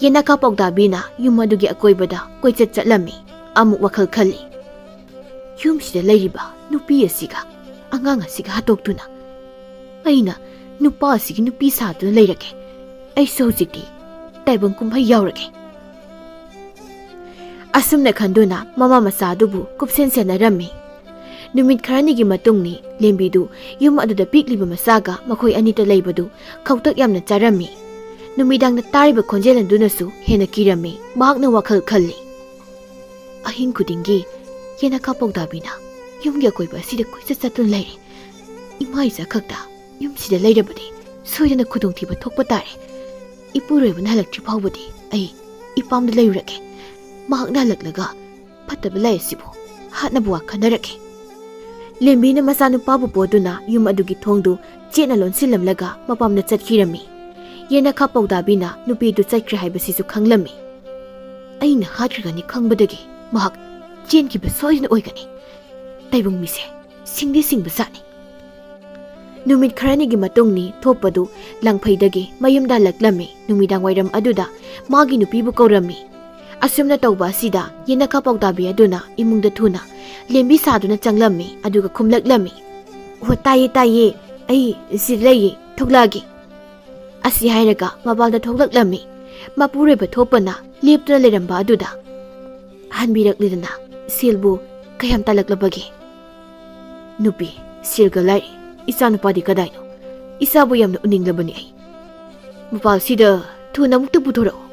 ꯌꯦꯅꯈꯥ ꯄꯥꯎꯗꯥꯕꯤꯅ ꯌꯨꯝ ꯑꯗꯨꯒꯤ ꯑꯀꯣꯏꯕꯗ ꯀꯣꯏꯆꯠ ꯆꯠꯂꯝꯃꯤ꯫ ꯑꯃꯨꯛ ꯋꯥꯈꯜ ꯈꯜꯂꯤ, "ꯌꯨꯝꯁꯤꯗ ꯂꯩꯔꯤꯕ ꯅꯨꯄꯤ ꯑꯁꯤꯒ ꯑꯉꯥꯡ ꯑꯁꯤꯒ ꯍꯥꯠꯇꯣꯛꯇꯨꯅ ꯑꯩꯅ ꯅꯨꯄꯥ ꯑꯁꯤꯒꯤ ꯅꯨꯄꯤ ꯁꯥꯗꯨꯅ ꯂꯩꯔꯒꯦ꯫ ꯑꯩꯁꯨ ꯍꯧꯖꯤꯛꯇꯤ ꯇꯥꯏꯕꯪ ꯀꯨꯝꯍꯩ ꯌꯥꯎꯔꯒꯦ"꯫ ꯑꯁꯨꯝꯅ ꯈꯟꯗꯨꯅ ꯃꯃꯥ ꯃꯆꯥ ꯑꯗꯨꯕꯨ ꯀꯨꯞꯁꯦꯟ ꯁꯦꯟꯅꯔꯝꯃꯤ꯫ ꯅꯨꯃꯤꯠ ꯈꯔꯅꯤꯒꯤ ꯃꯇꯨꯡꯅꯤ꯫ ꯂꯦꯝꯕꯤꯗꯨ ꯌꯨꯝ ꯑꯗꯨꯗ ꯄꯤꯛꯂꯤꯕ ꯃꯆꯥꯒ ꯃꯈꯣꯏ ꯑꯅꯤꯇ ꯂꯩꯕꯗꯨ ꯈꯧꯇꯛ ꯌꯥꯝꯅ ꯆꯥꯔꯝꯃꯤ꯫ ꯅꯨꯃꯤꯗꯥꯡꯗ ꯇꯥꯔꯤꯕ ꯈꯣꯟꯖꯦꯜ ꯑꯗꯨꯅꯁꯨ ꯍꯦꯟꯅ ꯀꯤꯔꯝꯃꯤ꯫ ꯃꯍꯥꯛꯅ ꯋꯥꯈꯜ ꯈꯜꯂꯤ, "ꯑꯍꯤꯡ ꯈꯨꯗꯤꯡꯒꯤ ꯌꯦꯅꯈꯥ ꯄꯥꯎꯗꯥꯕꯤꯅ ꯌꯨꯝꯒꯤ ꯑꯀꯣꯏꯕ ꯑꯁꯤꯗ ꯀꯣꯏꯆꯠ ꯆꯠꯇꯨꯅ ꯂꯩꯔꯦ꯫ ꯏꯃꯥ ꯏꯆꯥ ꯈꯛꯇ ꯌꯨꯝꯁꯤꯗ ꯂꯩꯔꯕꯗꯤ ꯁꯣꯏꯗꯅ ꯈꯨꯗꯣꯡꯊꯤꯕ ꯊꯣꯛꯄ ꯇꯥꯔꯦ꯫ ꯏꯄꯨꯔꯣꯏꯕꯅ ꯍꯜꯂꯛꯇ꯭ꯔꯤ ꯐꯥꯎꯕꯗꯤ ꯑꯩ ꯏꯄꯥꯝꯗ ꯂꯩꯔꯨꯔꯒꯦ꯫ ꯃꯍꯥꯛꯅ ꯍꯜꯂꯛꯂꯒ ꯐꯠꯇꯕ ꯂꯥꯏ ꯑꯁꯤꯕꯨ ꯍꯥꯠꯅꯕ ꯋꯥ ꯈꯟꯅꯔꯛꯀꯦ"꯫ ꯂꯦꯝꯕꯤꯅ ꯃꯆꯥꯅꯨꯄꯥꯕꯨ ꯄꯣꯗꯨꯅ ꯌꯨꯝ ꯑꯗꯨꯒꯤ ꯊꯣꯡꯗꯨ ꯆꯦꯠꯅ ꯂꯣꯟꯁꯤꯜꯂꯝꯂꯒ ꯃꯄꯥꯝꯗ ꯆꯠꯈꯤꯔꯝꯃꯤ꯫ ꯌꯦꯅꯈꯥ ꯄꯥꯎꯗꯥꯕꯤꯅ ꯅꯨꯄꯤꯗꯨ ꯆꯠꯈ꯭ꯔꯦ ꯍꯥꯏꯕꯁꯤꯁꯨ ꯈꯪꯂꯝꯃꯤ꯫ "ꯑꯩꯅ ꯍꯥꯠꯈ꯭ꯔꯒꯅꯤ ꯈꯪꯕꯗꯒꯤ ꯃꯍꯥꯛ ꯆꯦꯟꯈꯤꯕ ꯁꯣꯏꯗꯅ ꯑꯣꯏꯒꯅꯤ꯫ ꯇꯥꯏꯕꯪ ꯃꯤꯁꯦ ꯁꯤꯡꯗꯤ ꯁꯤꯡꯕ ꯖꯥꯠꯅꯤ"꯫ ꯅꯨꯃꯤꯠ ꯈꯔꯅꯤꯒꯤ ꯃꯇꯨꯡꯅꯤ꯫ ꯊꯣꯛꯄꯗꯨ ꯂꯪꯐꯩꯗꯒꯤ ꯃꯌꯨꯝꯗ ꯍꯜꯂꯛꯂꯝꯃꯤ꯫ ꯅꯨꯃꯤꯗꯥꯡ ꯋꯥꯏꯔꯝ ꯑꯗꯨꯗ ꯃꯥꯒꯤ ꯅꯨꯄꯤꯕꯨ ꯀꯧꯔꯝꯃꯤ꯫ ꯑꯁꯨꯝꯅ ꯇꯧꯕ ꯑꯁꯤꯗ ꯌꯦꯅꯈꯥ ꯄꯥꯎꯗꯥꯕꯤ ꯑꯗꯨꯅ ꯏꯃꯨꯡꯗ ꯊꯨꯅ ꯂꯦꯝꯕꯤ ꯁꯥꯗꯨꯅ ꯆꯪꯂꯝꯃꯤ꯫ ꯑꯗꯨꯒ ꯈꯨꯝꯂꯛꯂꯝꯃꯤ, "ꯑꯣ, ꯇꯥꯏꯌꯦ, ꯇꯥꯏꯌꯦ, ꯑꯩ ꯁꯤꯗ ꯂꯩꯌꯦ, ꯊꯣꯛꯂꯛꯑꯒꯦ"꯫ ꯑꯁꯤ ꯍꯥꯏꯔꯒ ꯃꯄꯥꯟꯗ ꯊꯣꯛꯂꯛꯂꯝꯃꯤ꯫ ꯃꯄꯨꯔꯣꯏꯕ ꯊꯣꯛꯄꯅ ꯂꯦꯞꯇꯨꯅ ꯂꯩꯔꯝꯕ ꯑꯗꯨꯗ ꯍꯟꯕꯤꯔꯛꯂꯤꯗꯅ, "ꯁꯦꯜꯕꯨ ꯀꯌꯥꯝ ꯇꯥꯜꯂꯛꯂꯕꯒꯦ?" "ꯅꯨꯄꯤ, ꯁꯦꯜꯒ ꯂꯥꯏꯔꯤ, ꯏꯆꯥꯅꯨꯄꯥꯗꯤ ꯀꯗꯥꯏꯅꯣ? ꯏꯆꯥꯕꯨ ꯌꯥꯝꯅ ꯎꯅꯤꯡꯂꯕꯅꯤ ꯑꯩ꯫ ꯃꯄꯥꯜꯁꯤꯗ ꯊꯨꯅ ꯑꯃꯨꯛꯇ ꯄꯨꯊꯣꯔꯛꯎ꯫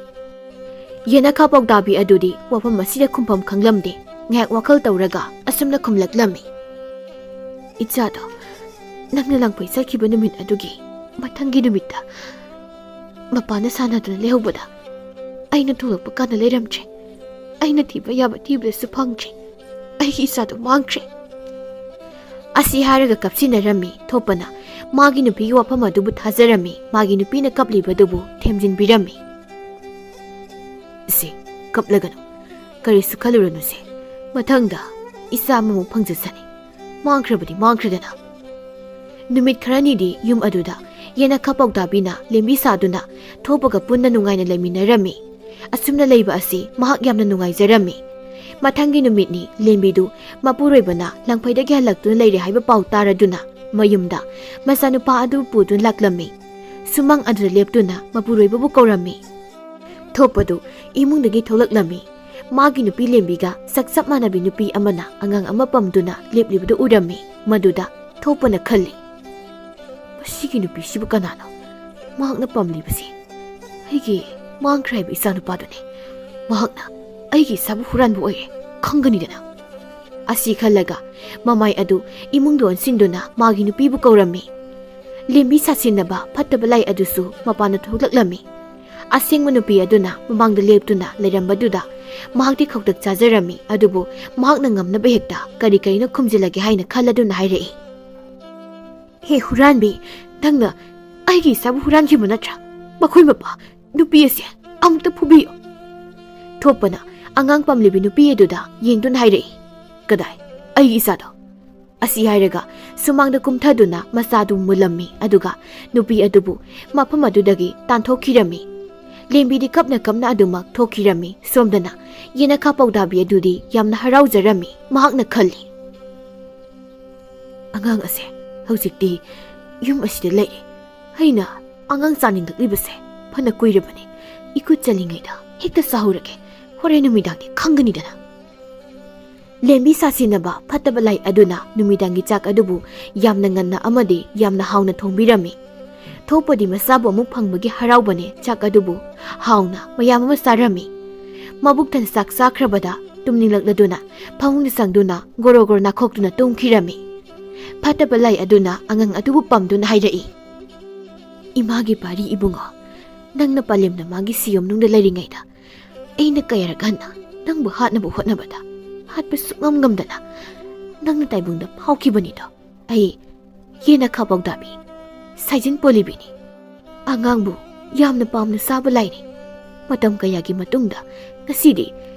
ꯌꯦꯅꯈꯥ ꯄꯥꯎꯇꯥꯕꯤ ꯑꯗꯨꯗꯤ ꯋꯥꯐꯝ ꯑꯁꯤꯗ ꯈꯨꯝꯐꯝ ꯈꯪꯂꯝꯗꯦ꯫ ꯉꯥꯏꯍꯥꯛ ꯋꯥꯈꯜ ꯇꯧꯔꯒ ꯑꯁꯨꯝꯅ ꯈꯨꯝꯂꯛꯂꯝꯃꯤ꯫ ꯏꯆꯥꯗꯣ ꯅꯪꯅ ꯂꯥꯡꯐꯩ ꯆꯠꯈꯤꯕ ꯅꯨꯃꯤꯠ ꯑꯗꯨꯒꯤ ꯃꯊꯪꯒꯤ ꯅꯨꯃꯤꯠꯇ ꯃꯄꯥꯅ ꯁꯥꯟꯅꯗꯨꯅ ꯂꯩꯍꯧꯕꯗ ꯑꯩꯅ ꯊꯣꯛꯂꯛꯄ ꯀꯥꯟꯗ ꯂꯩꯔꯝꯗ꯭ꯔꯦ꯫ ꯑꯩꯅ ꯊꯤꯕ ꯌꯥꯕ ꯊꯤꯕꯗꯁꯨ ꯐꯪꯗ꯭ꯔꯦ꯫ ꯑꯩꯒꯤ ꯏꯆꯥꯗꯣ ꯃꯥꯡꯈ꯭ꯔꯦ꯫ ꯑꯁꯤ ꯍꯥꯏꯔꯒ ꯀꯞꯁꯤꯟꯅꯔꯝꯃꯤ ꯊꯣꯛꯄꯅ꯫ ꯃꯥꯒꯤ ꯅꯨꯄꯤꯒꯤ ꯋꯥꯐꯝ ꯑꯗꯨꯕꯨ ꯊꯥꯖꯔꯝꯃꯤ꯫ ꯃꯥꯒꯤ ꯅꯨꯄꯤꯅ ꯀꯞꯂꯤꯕꯗꯨꯕꯨ ꯊꯦꯝꯖꯤꯟꯕꯤꯔꯝꯃꯤ꯫ ꯏꯆꯦ, ꯀꯞꯂꯒꯅꯨ꯫ ꯀꯔꯤꯁꯨ ꯈꯜꯂꯨꯔꯅꯨꯁꯦ꯫ ꯃꯊꯪꯗ ꯏꯆꯥ ꯑꯃꯃꯨꯛ ꯐꯪꯖꯁꯅꯤ꯫ ꯃꯥꯡꯈ꯭ꯔꯕꯗꯤ ꯃꯥꯡꯈ꯭ꯔꯦꯗꯅ꯫ ꯅꯨꯃꯤꯠ ꯈꯔꯅꯤꯗꯤ ꯌꯨꯝ ꯑꯗꯨꯗ ꯌꯦꯅꯈꯥ ꯄꯥꯎꯇꯥꯕꯤꯅ ꯂꯦꯝꯕꯤ ꯁꯥꯗꯨꯅ ꯊꯣꯛꯄꯒ ꯄꯨꯟꯅ ꯅꯨꯡꯉꯥꯏꯅ ꯂꯩꯃꯤꯟꯅꯔꯝꯃꯤ꯫ ꯑꯁꯨꯝꯅ ꯂꯩꯕ ꯑꯁꯤ ꯃꯍꯥꯛ ꯌꯥꯝꯅ ꯅꯨꯡꯉꯥꯏꯖꯔꯝꯃꯤ꯫ ꯃꯊꯪꯒꯤ ꯅꯨꯃꯤꯠꯅꯤ ꯂꯦꯝꯕꯤꯗꯨ ꯃꯄꯨꯔꯣꯏꯕꯅ ꯂꯪꯐꯩꯗꯒꯤ ꯍꯜꯂꯛꯇꯨꯅ ꯂꯩꯔꯦ ꯍꯥꯏꯕ ꯄꯥꯎ ꯇꯥꯔꯗꯨꯅ ꯃꯌꯨꯝꯗ ꯃꯆꯥꯅꯨꯄꯥ ꯑꯗꯨ ꯄꯨꯗꯨꯅ ꯂꯥꯛꯂꯝꯃꯤ꯫ ꯁꯨꯃꯥꯡ ꯑꯗꯨꯗ ꯂꯦꯞꯇꯨꯅ ꯃꯄꯨꯔꯣꯏꯕꯕꯨ ꯀꯧꯔꯝꯃꯤ꯫ ꯊꯣꯛꯄꯗꯨ ꯏꯃꯨꯡꯗꯒꯤ ꯊꯣꯛꯂꯛꯂꯝꯃꯤ꯫ ꯃꯥꯒꯤ ꯅꯨꯄꯤ ꯂꯦꯝꯕꯤꯒ ꯁꯛ ꯆꯞ ꯃꯥꯟꯅꯕꯤ ꯅꯨꯄꯤ ꯑꯃꯅ ꯑꯉꯥꯡ ꯑꯃ ꯄꯝꯗꯨꯅ ꯂꯦꯞꯂꯤꯕꯗꯨ ꯎꯔꯝꯃꯤ꯫ ꯃꯗꯨꯗ ꯊꯣꯛꯄꯅ ꯈꯜꯂꯤ, "ꯃꯁꯤꯒꯤ ꯅꯨꯄꯤꯁꯤꯕꯨ ꯀꯅꯥꯅꯣ? ꯃꯍꯥꯛꯅ ꯄꯝꯂꯤꯕꯁꯤ ꯑꯩꯒꯤ ꯃꯥꯡꯈ꯭ꯔꯦ ꯍꯥꯏꯕ ꯏꯆꯥꯅꯨꯄꯥꯗꯨꯅꯤ꯫ ꯃꯍꯥꯛꯅ ꯑꯩꯒꯤ ꯏꯆꯥꯕꯨ ꯍꯨꯔꯥꯟꯕ ꯑꯣꯏꯔꯦ ꯈꯪꯒꯅꯤꯗꯅ?" ꯑꯁꯤ ꯈꯜꯂꯒ ꯃꯃꯥꯏ ꯑꯗꯨ ꯏꯃꯨꯡꯗ ꯑꯣꯟꯁꯤꯟꯗꯨꯅ ꯃꯥꯒꯤ ꯅꯨꯄꯤꯕꯨ ꯀꯧꯔꯝꯃꯤ꯫ ꯂꯦꯝꯕꯤ ꯁꯥꯁꯤꯟꯅꯕ ꯐꯠꯇꯕ ꯂꯥꯏ ꯑꯗꯨꯁꯨ ꯃꯄꯥꯟꯗ ꯊꯣꯛꯂꯛꯂꯝꯃꯤ꯫ ꯑꯁꯦꯡꯕ ꯅꯨꯄꯤ ꯑꯗꯨꯅ ꯃꯃꯥꯡꯗ ꯂꯦꯞꯇꯨꯅ ꯂꯩꯔꯝꯕꯗꯨꯗ ꯃꯍꯥꯛꯇꯤ ꯈꯧꯇꯛ ꯆꯥꯖꯔꯝꯃꯤ꯫ ꯑꯗꯨꯕꯨ ꯃꯍꯥꯛꯅ ꯉꯝꯅꯕ ꯍꯦꯛꯇ ꯀꯔꯤ ꯀꯔꯤꯅꯣ ꯈꯨꯝꯖꯤꯜꯂꯒꯦ ꯍꯥꯏꯅ ꯈꯜꯂꯗꯨꯅ ꯍꯥꯏꯔꯛꯏ, "ꯍꯦ ꯍꯨꯔꯥꯟꯕꯤ, ꯅꯪꯅ ꯑꯩꯒꯤ ꯏꯆꯥꯕꯨ ꯍꯨꯔꯥꯟꯈꯤꯕ ꯅꯠꯇ꯭ꯔꯥ? ꯃꯈꯣꯏ ꯃꯄꯥ ꯅꯨꯄꯤ ꯑꯁꯦ ꯑꯃꯨꯛꯇ ꯐꯨꯕꯤꯌꯨ!" ꯊꯣꯛꯄꯅ ꯑꯉꯥꯡ ꯄꯝꯂꯤꯕꯤ ꯅꯨꯄꯤ ꯑꯗꯨꯗ ꯌꯦꯡꯗꯨꯅ ꯍꯥꯏꯔꯛꯏ, "ꯀꯗꯥꯏ? ꯑꯩꯒꯤ ꯏꯆꯥꯗꯣ?" ꯑꯁꯤ ꯍꯥꯏꯔꯒ ꯁꯨꯃꯥꯡꯗ ꯀꯨꯝꯊꯗꯨꯅ ꯃꯆꯥꯗꯨ ꯃꯨꯜꯂꯝꯃꯤ꯫ ꯑꯗꯨꯒ ꯅꯨꯄꯤ ꯑꯗꯨꯕꯨ ꯃꯐꯝ ꯑꯗꯨꯗꯒꯤ ꯇꯥꯟꯊꯣꯛꯈꯤꯔꯝꯃꯤ꯫ ꯂꯦꯝꯕꯤꯗꯤ ꯀꯞꯅ ꯀꯞꯅ ꯑꯗꯨꯃꯛ ꯊꯣꯛꯈꯤꯔꯝꯃꯤ꯫ ꯁꯣꯝꯗꯅ ꯌꯦꯅꯈꯥ ꯄꯥꯎꯗꯥꯕꯤ ꯑꯗꯨꯗꯤ ꯌꯥꯝꯅ ꯍꯔꯥꯎꯖꯔꯝꯃꯤ꯫ ꯃꯍꯥꯛꯅ ꯈꯜꯂꯤ, "ꯑꯉꯥꯡ ꯑꯁꯦ ꯍꯧꯖꯤꯛꯇꯤ ꯌꯨꯝ ꯑꯁꯤꯗ ꯂꯩꯔꯦ꯫ ꯑꯩꯅ ꯑꯉꯥꯡ ꯆꯥꯅꯤꯡꯂꯛꯂꯤꯕꯁꯦ ꯐꯅ ꯀꯨꯏꯔꯕꯅꯤ꯫ ꯏꯀꯨꯠ ꯆꯠꯂꯤꯉꯩꯗ ꯍꯦꯛꯇ ꯆꯥꯍꯧꯔꯒꯦ꯫ ꯍꯣꯔꯦꯟ ꯅꯨꯃꯤꯗꯥꯡꯗꯤ ꯈꯪꯒꯅꯤꯗꯅ꯫" ꯂꯦꯝꯕꯤ ꯁꯥꯁꯤꯟꯅꯕ ꯐꯠꯇꯕ ꯂꯥꯏ ꯑꯗꯨꯅ ꯅꯨꯃꯤꯗꯥꯡꯒꯤ ꯆꯥꯛ ꯑꯗꯨꯕꯨ ꯌꯥꯝꯅ ꯉꯟꯅ ꯑꯃꯗꯤ ꯌꯥꯝꯅ ꯍꯥꯎꯅ ꯊꯣꯡꯕꯤꯔꯝꯃꯤ꯫ ꯊꯣꯛꯄꯗꯤ ꯃꯆꯥꯕꯨ ꯑꯃꯨꯛ ꯐꯪꯕꯒꯤ ꯍꯔꯥꯎꯕꯅꯦ ꯆꯥꯛ ꯑꯗꯨꯕꯨ ꯍꯥꯎꯅ ꯃꯌꯥꯝ ꯑꯃ ꯆꯥꯔꯝꯃꯤ꯫ ꯃꯕꯨꯛ ꯊꯟ ꯆꯥꯛ ꯆꯥꯈ꯭ꯔꯕꯗ ꯇꯨꯝꯅꯤꯡꯂꯛꯂꯗꯨꯅ ꯐꯃꯨꯡꯗ ꯆꯪꯗꯨꯅ ꯒꯣꯔꯣ ꯒꯣꯔꯣ ꯅꯥꯈꯣꯛꯇꯨꯅ ꯇꯨꯝꯈꯤꯔꯝꯃꯤ꯫ ꯐꯠꯇꯕ ꯂꯥꯏ ꯑꯗꯨꯅ ꯑꯉꯥꯡ ꯑꯗꯨꯕꯨ ꯄꯝꯗꯨꯅ ꯍꯥꯏꯔꯛꯏ, "ꯏꯃꯥꯒꯤ ꯄꯥꯔꯤ ꯏꯕꯨꯡꯉꯣ, ꯅꯪꯅ ꯄꯂꯦꯝꯅ ꯃꯥꯒꯤ ꯁꯤꯌꯣꯝꯅꯨꯡꯗ ꯂꯩꯔꯤꯉꯩꯗ ꯑꯩꯅ ꯀꯌꯥꯔꯛ ꯍꯟꯅ ꯅꯪꯕꯨ ꯍꯥꯠꯅꯕ ꯍꯣꯠꯅꯕꯗ ꯍꯥꯠꯄ ꯁꯨꯛꯉꯝ ꯉꯝꯗꯅ ꯅꯪꯅ ꯇꯥꯏꯕꯪꯗ ꯐꯥꯎꯈꯤꯕꯅꯤꯗꯣ꯫ ꯑꯩ ꯌꯦꯅꯈꯥ ꯄꯥꯎꯗꯥꯕꯤ, ꯁꯥꯏꯖꯤꯟ ꯄꯣꯂꯤꯕꯤꯅꯤ꯫ ꯑꯉꯥꯡꯕꯨ ꯌꯥꯝꯅ ꯄꯥꯝꯅ ꯆꯥꯕ ꯂꯥꯏꯅꯤ꯫ ꯃꯇꯝ ꯀꯌꯥꯒꯤ ꯃꯇꯨꯡꯗ ꯉꯁꯤꯗꯤ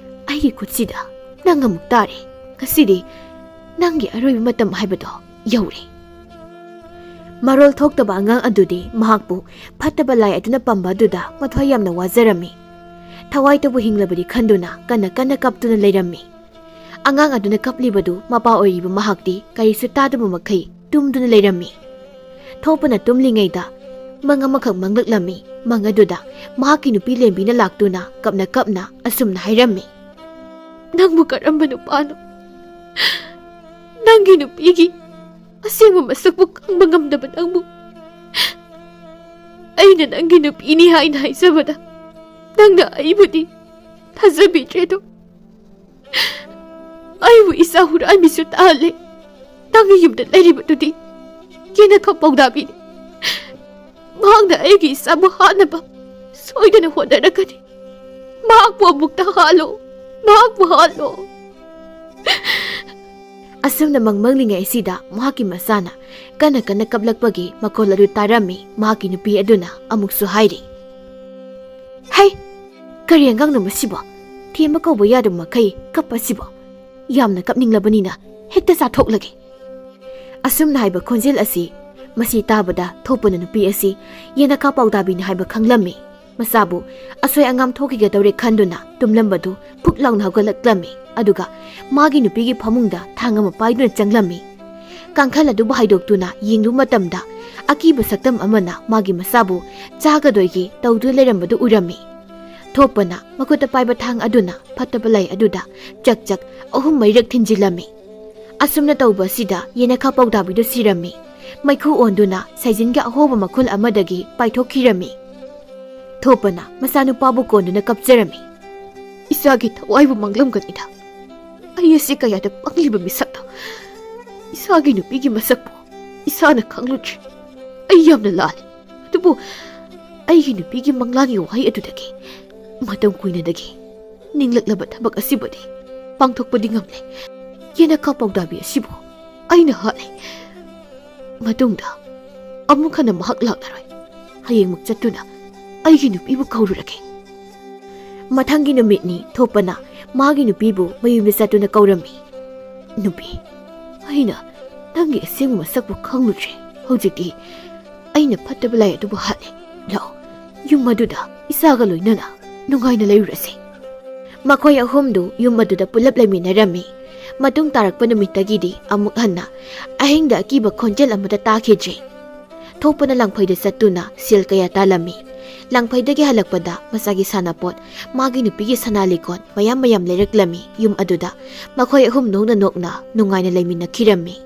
ꯑꯩꯒꯤ ꯈꯨꯠꯁꯤꯗ ꯅꯪ ꯑꯃꯨꯛ ꯇꯥꯔꯦ꯫ ꯉꯁꯤꯗꯤ ꯅꯪꯒꯤ ꯑꯔꯣꯏꯕ ꯃꯇꯝ ꯍꯥꯏꯕꯗꯣ ꯌꯧꯔꯦ꯫" ꯃꯔꯣꯜ ꯊꯣꯛꯇꯕ ꯑꯉꯥꯡ ꯑꯗꯨꯗꯤ ꯃꯍꯥꯛꯄꯨ ꯐꯠꯇꯕ ꯂꯥꯏ ꯑꯗꯨꯅ ꯄꯝꯕ ꯑꯗꯨꯗ ꯃꯊ꯭ꯋꯥꯏ ꯌꯥꯝꯅ ꯋꯥꯖꯔꯝꯃꯤ꯫ ꯊꯋꯥꯏꯇꯕꯨ ꯍꯤꯡꯂꯕꯗꯤ ꯈꯟꯗꯨꯅ ꯀꯟꯅ ꯀꯟꯅ ꯀꯞꯇꯨꯅ ꯂꯩꯔꯝꯃꯤ꯫ ꯑꯉꯥꯡ ꯑꯗꯨꯅ ꯀꯞꯂꯤꯕꯗꯨ ꯃꯄꯥ ꯑꯣꯏꯔꯤꯕ ꯃꯍꯥꯛꯇꯤ ꯀꯔꯤꯁꯨ ꯇꯥꯗꯕ ꯃꯈꯩ ꯇꯨꯝꯗꯨꯅ ꯂꯩꯔꯝꯃꯤ꯫ ꯊꯣꯛꯄꯅ ꯇꯨꯝꯂꯤꯉꯩꯗ ꯃꯪ ꯑꯃꯈꯛ ꯃꯪꯂꯛꯂꯝꯃꯤ꯫ ꯃꯪ ꯑꯗꯨꯗ ꯃꯍꯥꯛꯀꯤ ꯅꯨꯄꯤ ꯂꯦꯝꯕꯤꯅ ꯂꯥꯛꯇꯨꯅ ꯀꯞꯅ ꯀꯞꯅ ꯑꯁꯨꯝꯅ ꯍꯥꯏꯔꯝꯃꯤ, "ꯅꯪꯕꯨ ꯀꯔꯝꯕ ꯅꯨꯄꯥꯅꯣ? ꯅꯪꯒꯤ ꯅꯨꯄꯤꯒꯤ ꯑꯁꯦꯡꯕ ꯃꯁꯛꯄꯨ ꯈꯪꯕ ꯉꯝꯗꯕ ꯅꯪꯕꯨ ꯑꯩꯅ ꯅꯪꯒꯤ ꯅꯨꯄꯤꯅꯤ ꯍꯥꯏꯅ ꯍꯥꯏꯖꯕꯗ ꯅꯪꯅ ꯑꯩꯕꯨꯗꯤ ꯊꯥꯖꯕꯤꯗ꯭ꯔꯦꯗꯣ꯫ ꯑꯩꯕꯨ ꯏꯆꯥ ꯍꯨꯔꯥꯟꯕꯤꯁꯨ ꯇꯥꯍꯜꯂꯦ꯫ ꯅꯪꯒꯤ ꯌꯨꯝꯗ ꯂꯩꯔꯤꯕꯗꯨꯗꯤ ꯀꯦꯅꯈꯥ ꯄꯥꯎꯗꯥꯕꯤꯅꯤ꯫ ꯃꯍꯥꯛꯅ ꯑꯩꯒꯤ ꯏꯆꯥꯕꯨ ꯍꯥꯠꯅꯕ ꯁꯣꯏꯗꯅ ꯍꯣꯠꯅꯔꯛꯀꯅꯤ꯫ ꯃꯍꯥꯛꯄꯨ ꯑꯃꯨꯛꯇ ꯍꯥꯠꯂꯣ꯫ ꯃꯍꯥꯛꯄꯨ ꯍꯥꯠꯂꯣ꯫" ꯑꯁꯨꯝꯅ ꯃꯪꯃꯪꯂꯤꯉꯩꯁꯤꯗ ꯃꯍꯥꯛꯀꯤ ꯃꯆꯥꯅ ꯀꯟꯅ ꯀꯟꯅ ꯀꯞꯂꯛꯄꯒꯤ ꯃꯈꯣꯜ ꯑꯗꯨ ꯇꯥꯔꯝꯃꯤ꯫ ꯃꯍꯥꯛꯀꯤ ꯅꯨꯄꯤ ꯑꯗꯨꯅ ꯑꯃꯨꯛꯁꯨ ꯍꯥꯏꯔꯤ, "ꯍꯩ, ꯀꯔꯤ ꯑꯉꯥꯡꯅꯣ ꯃꯁꯤꯕꯣ? ꯊꯦꯝꯕ ꯀꯧꯕ ꯌꯥꯗꯕ ꯃꯈꯩ ꯀꯞꯄꯁꯤꯕꯣ? ꯌꯥꯝꯅ ꯀꯞꯅꯤꯡꯂꯕꯅꯤꯅ ꯍꯦꯛꯇ ꯆꯥꯊꯣꯛꯂꯒꯦ꯫" ꯑꯁꯨꯝꯅ ꯍꯥꯏꯕ ꯈꯣꯟꯖꯦꯜ ꯑꯁꯤ ꯃꯁꯤ ꯇꯥꯕꯗ ꯊꯣꯛꯄꯅ ꯅꯨꯄꯤ ꯑꯁꯤ ꯌꯦꯅꯈꯥ ꯄꯥꯎꯗꯥꯕꯤꯅꯤ ꯍꯥꯏꯕ ꯈꯪꯂꯝꯃꯤ꯫ ꯃꯆꯥꯕꯨ ꯑꯁꯣꯏ ꯑꯉꯥꯝ ꯊꯣꯛꯈꯤꯒꯗꯧꯔꯦ ꯈꯟꯗꯨꯅ ꯇꯨꯝꯂꯝꯕꯗꯨ ꯐꯨꯛ ꯂꯥꯎꯅ ꯍꯧꯒꯠꯂꯛꯂꯝꯃꯤ꯫ ꯑꯗꯨꯒ ꯃꯥꯒꯤ ꯅꯨꯄꯤꯒꯤ ꯐꯃꯨꯡꯗ ꯊꯥꯡ ꯑꯃ ꯄꯥꯏꯗꯨꯅ ꯆꯪꯂꯝꯃꯤ꯫ ꯀꯥꯡꯈꯜ ꯑꯗꯨꯕꯨ ꯍꯥꯏꯗꯣꯛꯇꯨꯅ ꯌꯦꯡꯂꯨꯕ ꯃꯇꯝꯗ ꯑꯀꯤꯕ ꯁꯛꯇꯝ ꯑꯃꯅ ꯃꯥꯒꯤ ꯃꯆꯥꯕꯨ ꯆꯥꯒꯗꯣꯏꯒꯤ ꯇꯧꯗꯨꯅ ꯂꯩꯔꯝꯕꯗꯨ ꯎꯔꯝꯃꯤ꯫ ꯊꯣꯛꯄꯅ ꯃꯈꯨꯠꯇ ꯄꯥꯏꯕ ꯊꯥꯡ ꯑꯗꯨꯅ ꯐꯠꯇꯕ ꯂꯥꯏ ꯑꯗꯨꯗ ꯆꯛ ꯆꯛ ꯑꯍꯨꯝ ꯃꯔꯤꯔꯛ ꯊꯤꯟꯖꯤꯜꯂꯝꯃꯤ꯫ ꯑꯁꯨꯝꯅ ꯇꯧꯕ ꯑꯁꯤꯗ ꯌꯦꯅꯈꯥ ꯄꯥꯎꯗꯥꯕꯤꯗꯨ ꯁꯤꯔꯝꯃꯤ꯫ ꯃꯩꯈꯨ ꯑꯣꯟꯗꯨꯅ ꯁꯥꯏꯖꯤꯟꯒꯤ ꯑꯍꯣꯕ ꯃꯈꯨꯜ ꯑꯃꯗꯒꯤ ꯄꯥꯏꯊꯣꯛꯈꯤꯔꯝꯃꯤ꯫ ꯊꯣꯛꯄꯅ ꯃꯆꯥꯅꯨꯄꯥꯕꯨ ꯀꯣꯟꯗꯨꯅ ꯀꯞꯆꯔꯝꯃꯤ꯫ "ꯏꯆꯥꯒꯤ ꯊꯋꯥꯏꯕꯨ ꯃꯥꯡꯂꯝꯒꯅꯤꯗ꯫ ꯑꯩ ꯑꯁꯤ ꯀꯌꯥꯗ ꯄꯪꯂꯤꯕ ꯃꯤꯁꯛꯅꯣ꯫ ꯏꯁꯥꯒꯤ ꯅꯨꯄꯤꯒꯤ ꯃꯁꯛꯄꯨ ꯏꯁꯥꯅ ꯈꯪꯂꯨꯗ꯭ꯔꯤ꯫ ꯑꯩ ꯌꯥꯝꯅ ꯂꯥꯜꯂꯤ꯫ ꯑꯗꯨꯕꯨ ꯑꯩꯒꯤ ꯅꯨꯄꯤꯒꯤ ꯃꯪꯂꯥꯒꯤ ꯋꯥꯍꯩ ꯑꯗꯨꯗꯒꯤ ꯃꯇꯝ ꯀꯨꯏꯅꯗꯒꯤ ꯅꯤꯡꯂꯛꯂꯕ ꯊꯕꯛ ꯑꯁꯤꯕꯨꯗꯤ ꯄꯥꯡꯊꯣꯛꯄꯗꯤ ꯉꯝꯂꯦ꯫ ꯌꯦꯅꯈꯥ ꯄꯥꯎꯗꯥꯕꯤ ꯑꯁꯤꯕꯨ ꯑꯩꯅ ꯍꯥꯠꯂꯦ꯫ ꯃꯇꯨꯡꯗ ꯑꯃꯨꯛ ꯍꯟꯅ ꯃꯍꯥꯛ ꯂꯥꯛꯂꯔꯣꯏ꯫ ꯍꯌꯦꯡꯃꯛ ꯆꯠꯇꯨꯅ ꯑꯩꯒꯤ ꯅꯨꯄꯤꯕꯨ ꯀꯧꯔꯨꯔꯒꯦ꯫" ꯃꯊꯪꯒꯤ ꯅꯨꯃꯤꯠꯅꯤ꯫ ꯊꯣꯛꯄꯅ ꯃꯥꯒꯤ ꯅꯨꯄꯤꯕꯨ ꯃꯌꯨꯝꯗ ꯆꯠꯇꯨꯅ ꯀꯧꯔꯝꯃꯤ꯫ "ꯅꯨꯄꯤ, ꯑꯩꯅ ꯅꯪꯒꯤ ꯑꯁꯦꯡꯕ ꯃꯁꯛꯄꯨ ꯈꯪꯂꯨꯗ꯭ꯔꯦ꯫ ꯍꯧꯖꯤꯛꯇꯤ ꯑꯩꯅ ꯐꯠꯇꯕ ꯂꯥꯏ ꯑꯗꯨꯕꯨ ꯍꯥꯠꯂꯦ꯫ ꯂꯥꯛꯑꯣ, ꯌꯨꯝ ꯑꯗꯨꯗ ꯏꯆꯥꯒ ꯂꯣꯏꯅꯅ ꯅꯨꯡꯉꯥꯏꯅ ꯂꯩꯔꯨꯔꯁꯤ꯫" ꯃꯈꯣꯏ ꯑꯍꯨꯝꯗꯨ ꯌꯨꯝ ꯑꯗꯨꯗ ꯄꯨꯂꯞ ꯂꯩꯃꯤꯟꯅꯔꯝꯃꯤ꯫ ꯃꯇꯨꯡ ꯇꯥꯔꯛꯄ ꯅꯨꯃꯤꯠꯇꯒꯤꯗꯤ ꯑꯃꯨꯛ ꯍꯟꯅ ꯑꯍꯤꯡꯗ ꯑꯀꯤꯕ ꯈꯣꯟꯖꯦꯜ ꯑꯃꯠꯇ ꯇꯥꯈꯤꯗ꯭ꯔꯦ꯫ ꯊꯣꯛꯄꯅ ꯂꯥꯡꯐꯩꯗ ꯆꯠꯇꯨꯅ ꯁꯦꯜ ꯀꯌꯥ ꯇꯥꯜꯂꯝꯃꯤ꯫ ꯂꯥꯡꯐꯩꯗꯒꯤ ꯍꯜꯂꯛꯄꯗ ꯃꯆꯥꯒꯤ ꯁꯥꯟꯅꯄꯣꯠ, ꯃꯥꯒꯤ ꯅꯨꯄꯤꯒꯤ ꯁꯅꯥ ꯂꯤꯀꯣꯟ ꯃꯌꯥꯝ ꯃꯌꯥꯝ ꯂꯩꯔꯛꯂꯝꯃꯤ꯫ ꯌꯨꯝ ꯑꯗꯨꯗ ꯃꯈꯣꯏ ꯑꯍꯨꯝ ꯅꯣꯛꯅ ꯅꯣꯛꯅ ꯅꯨꯡꯉꯥꯏꯅ ꯂꯩꯃꯤꯟꯅꯈꯤꯔꯝꯃꯤ꯫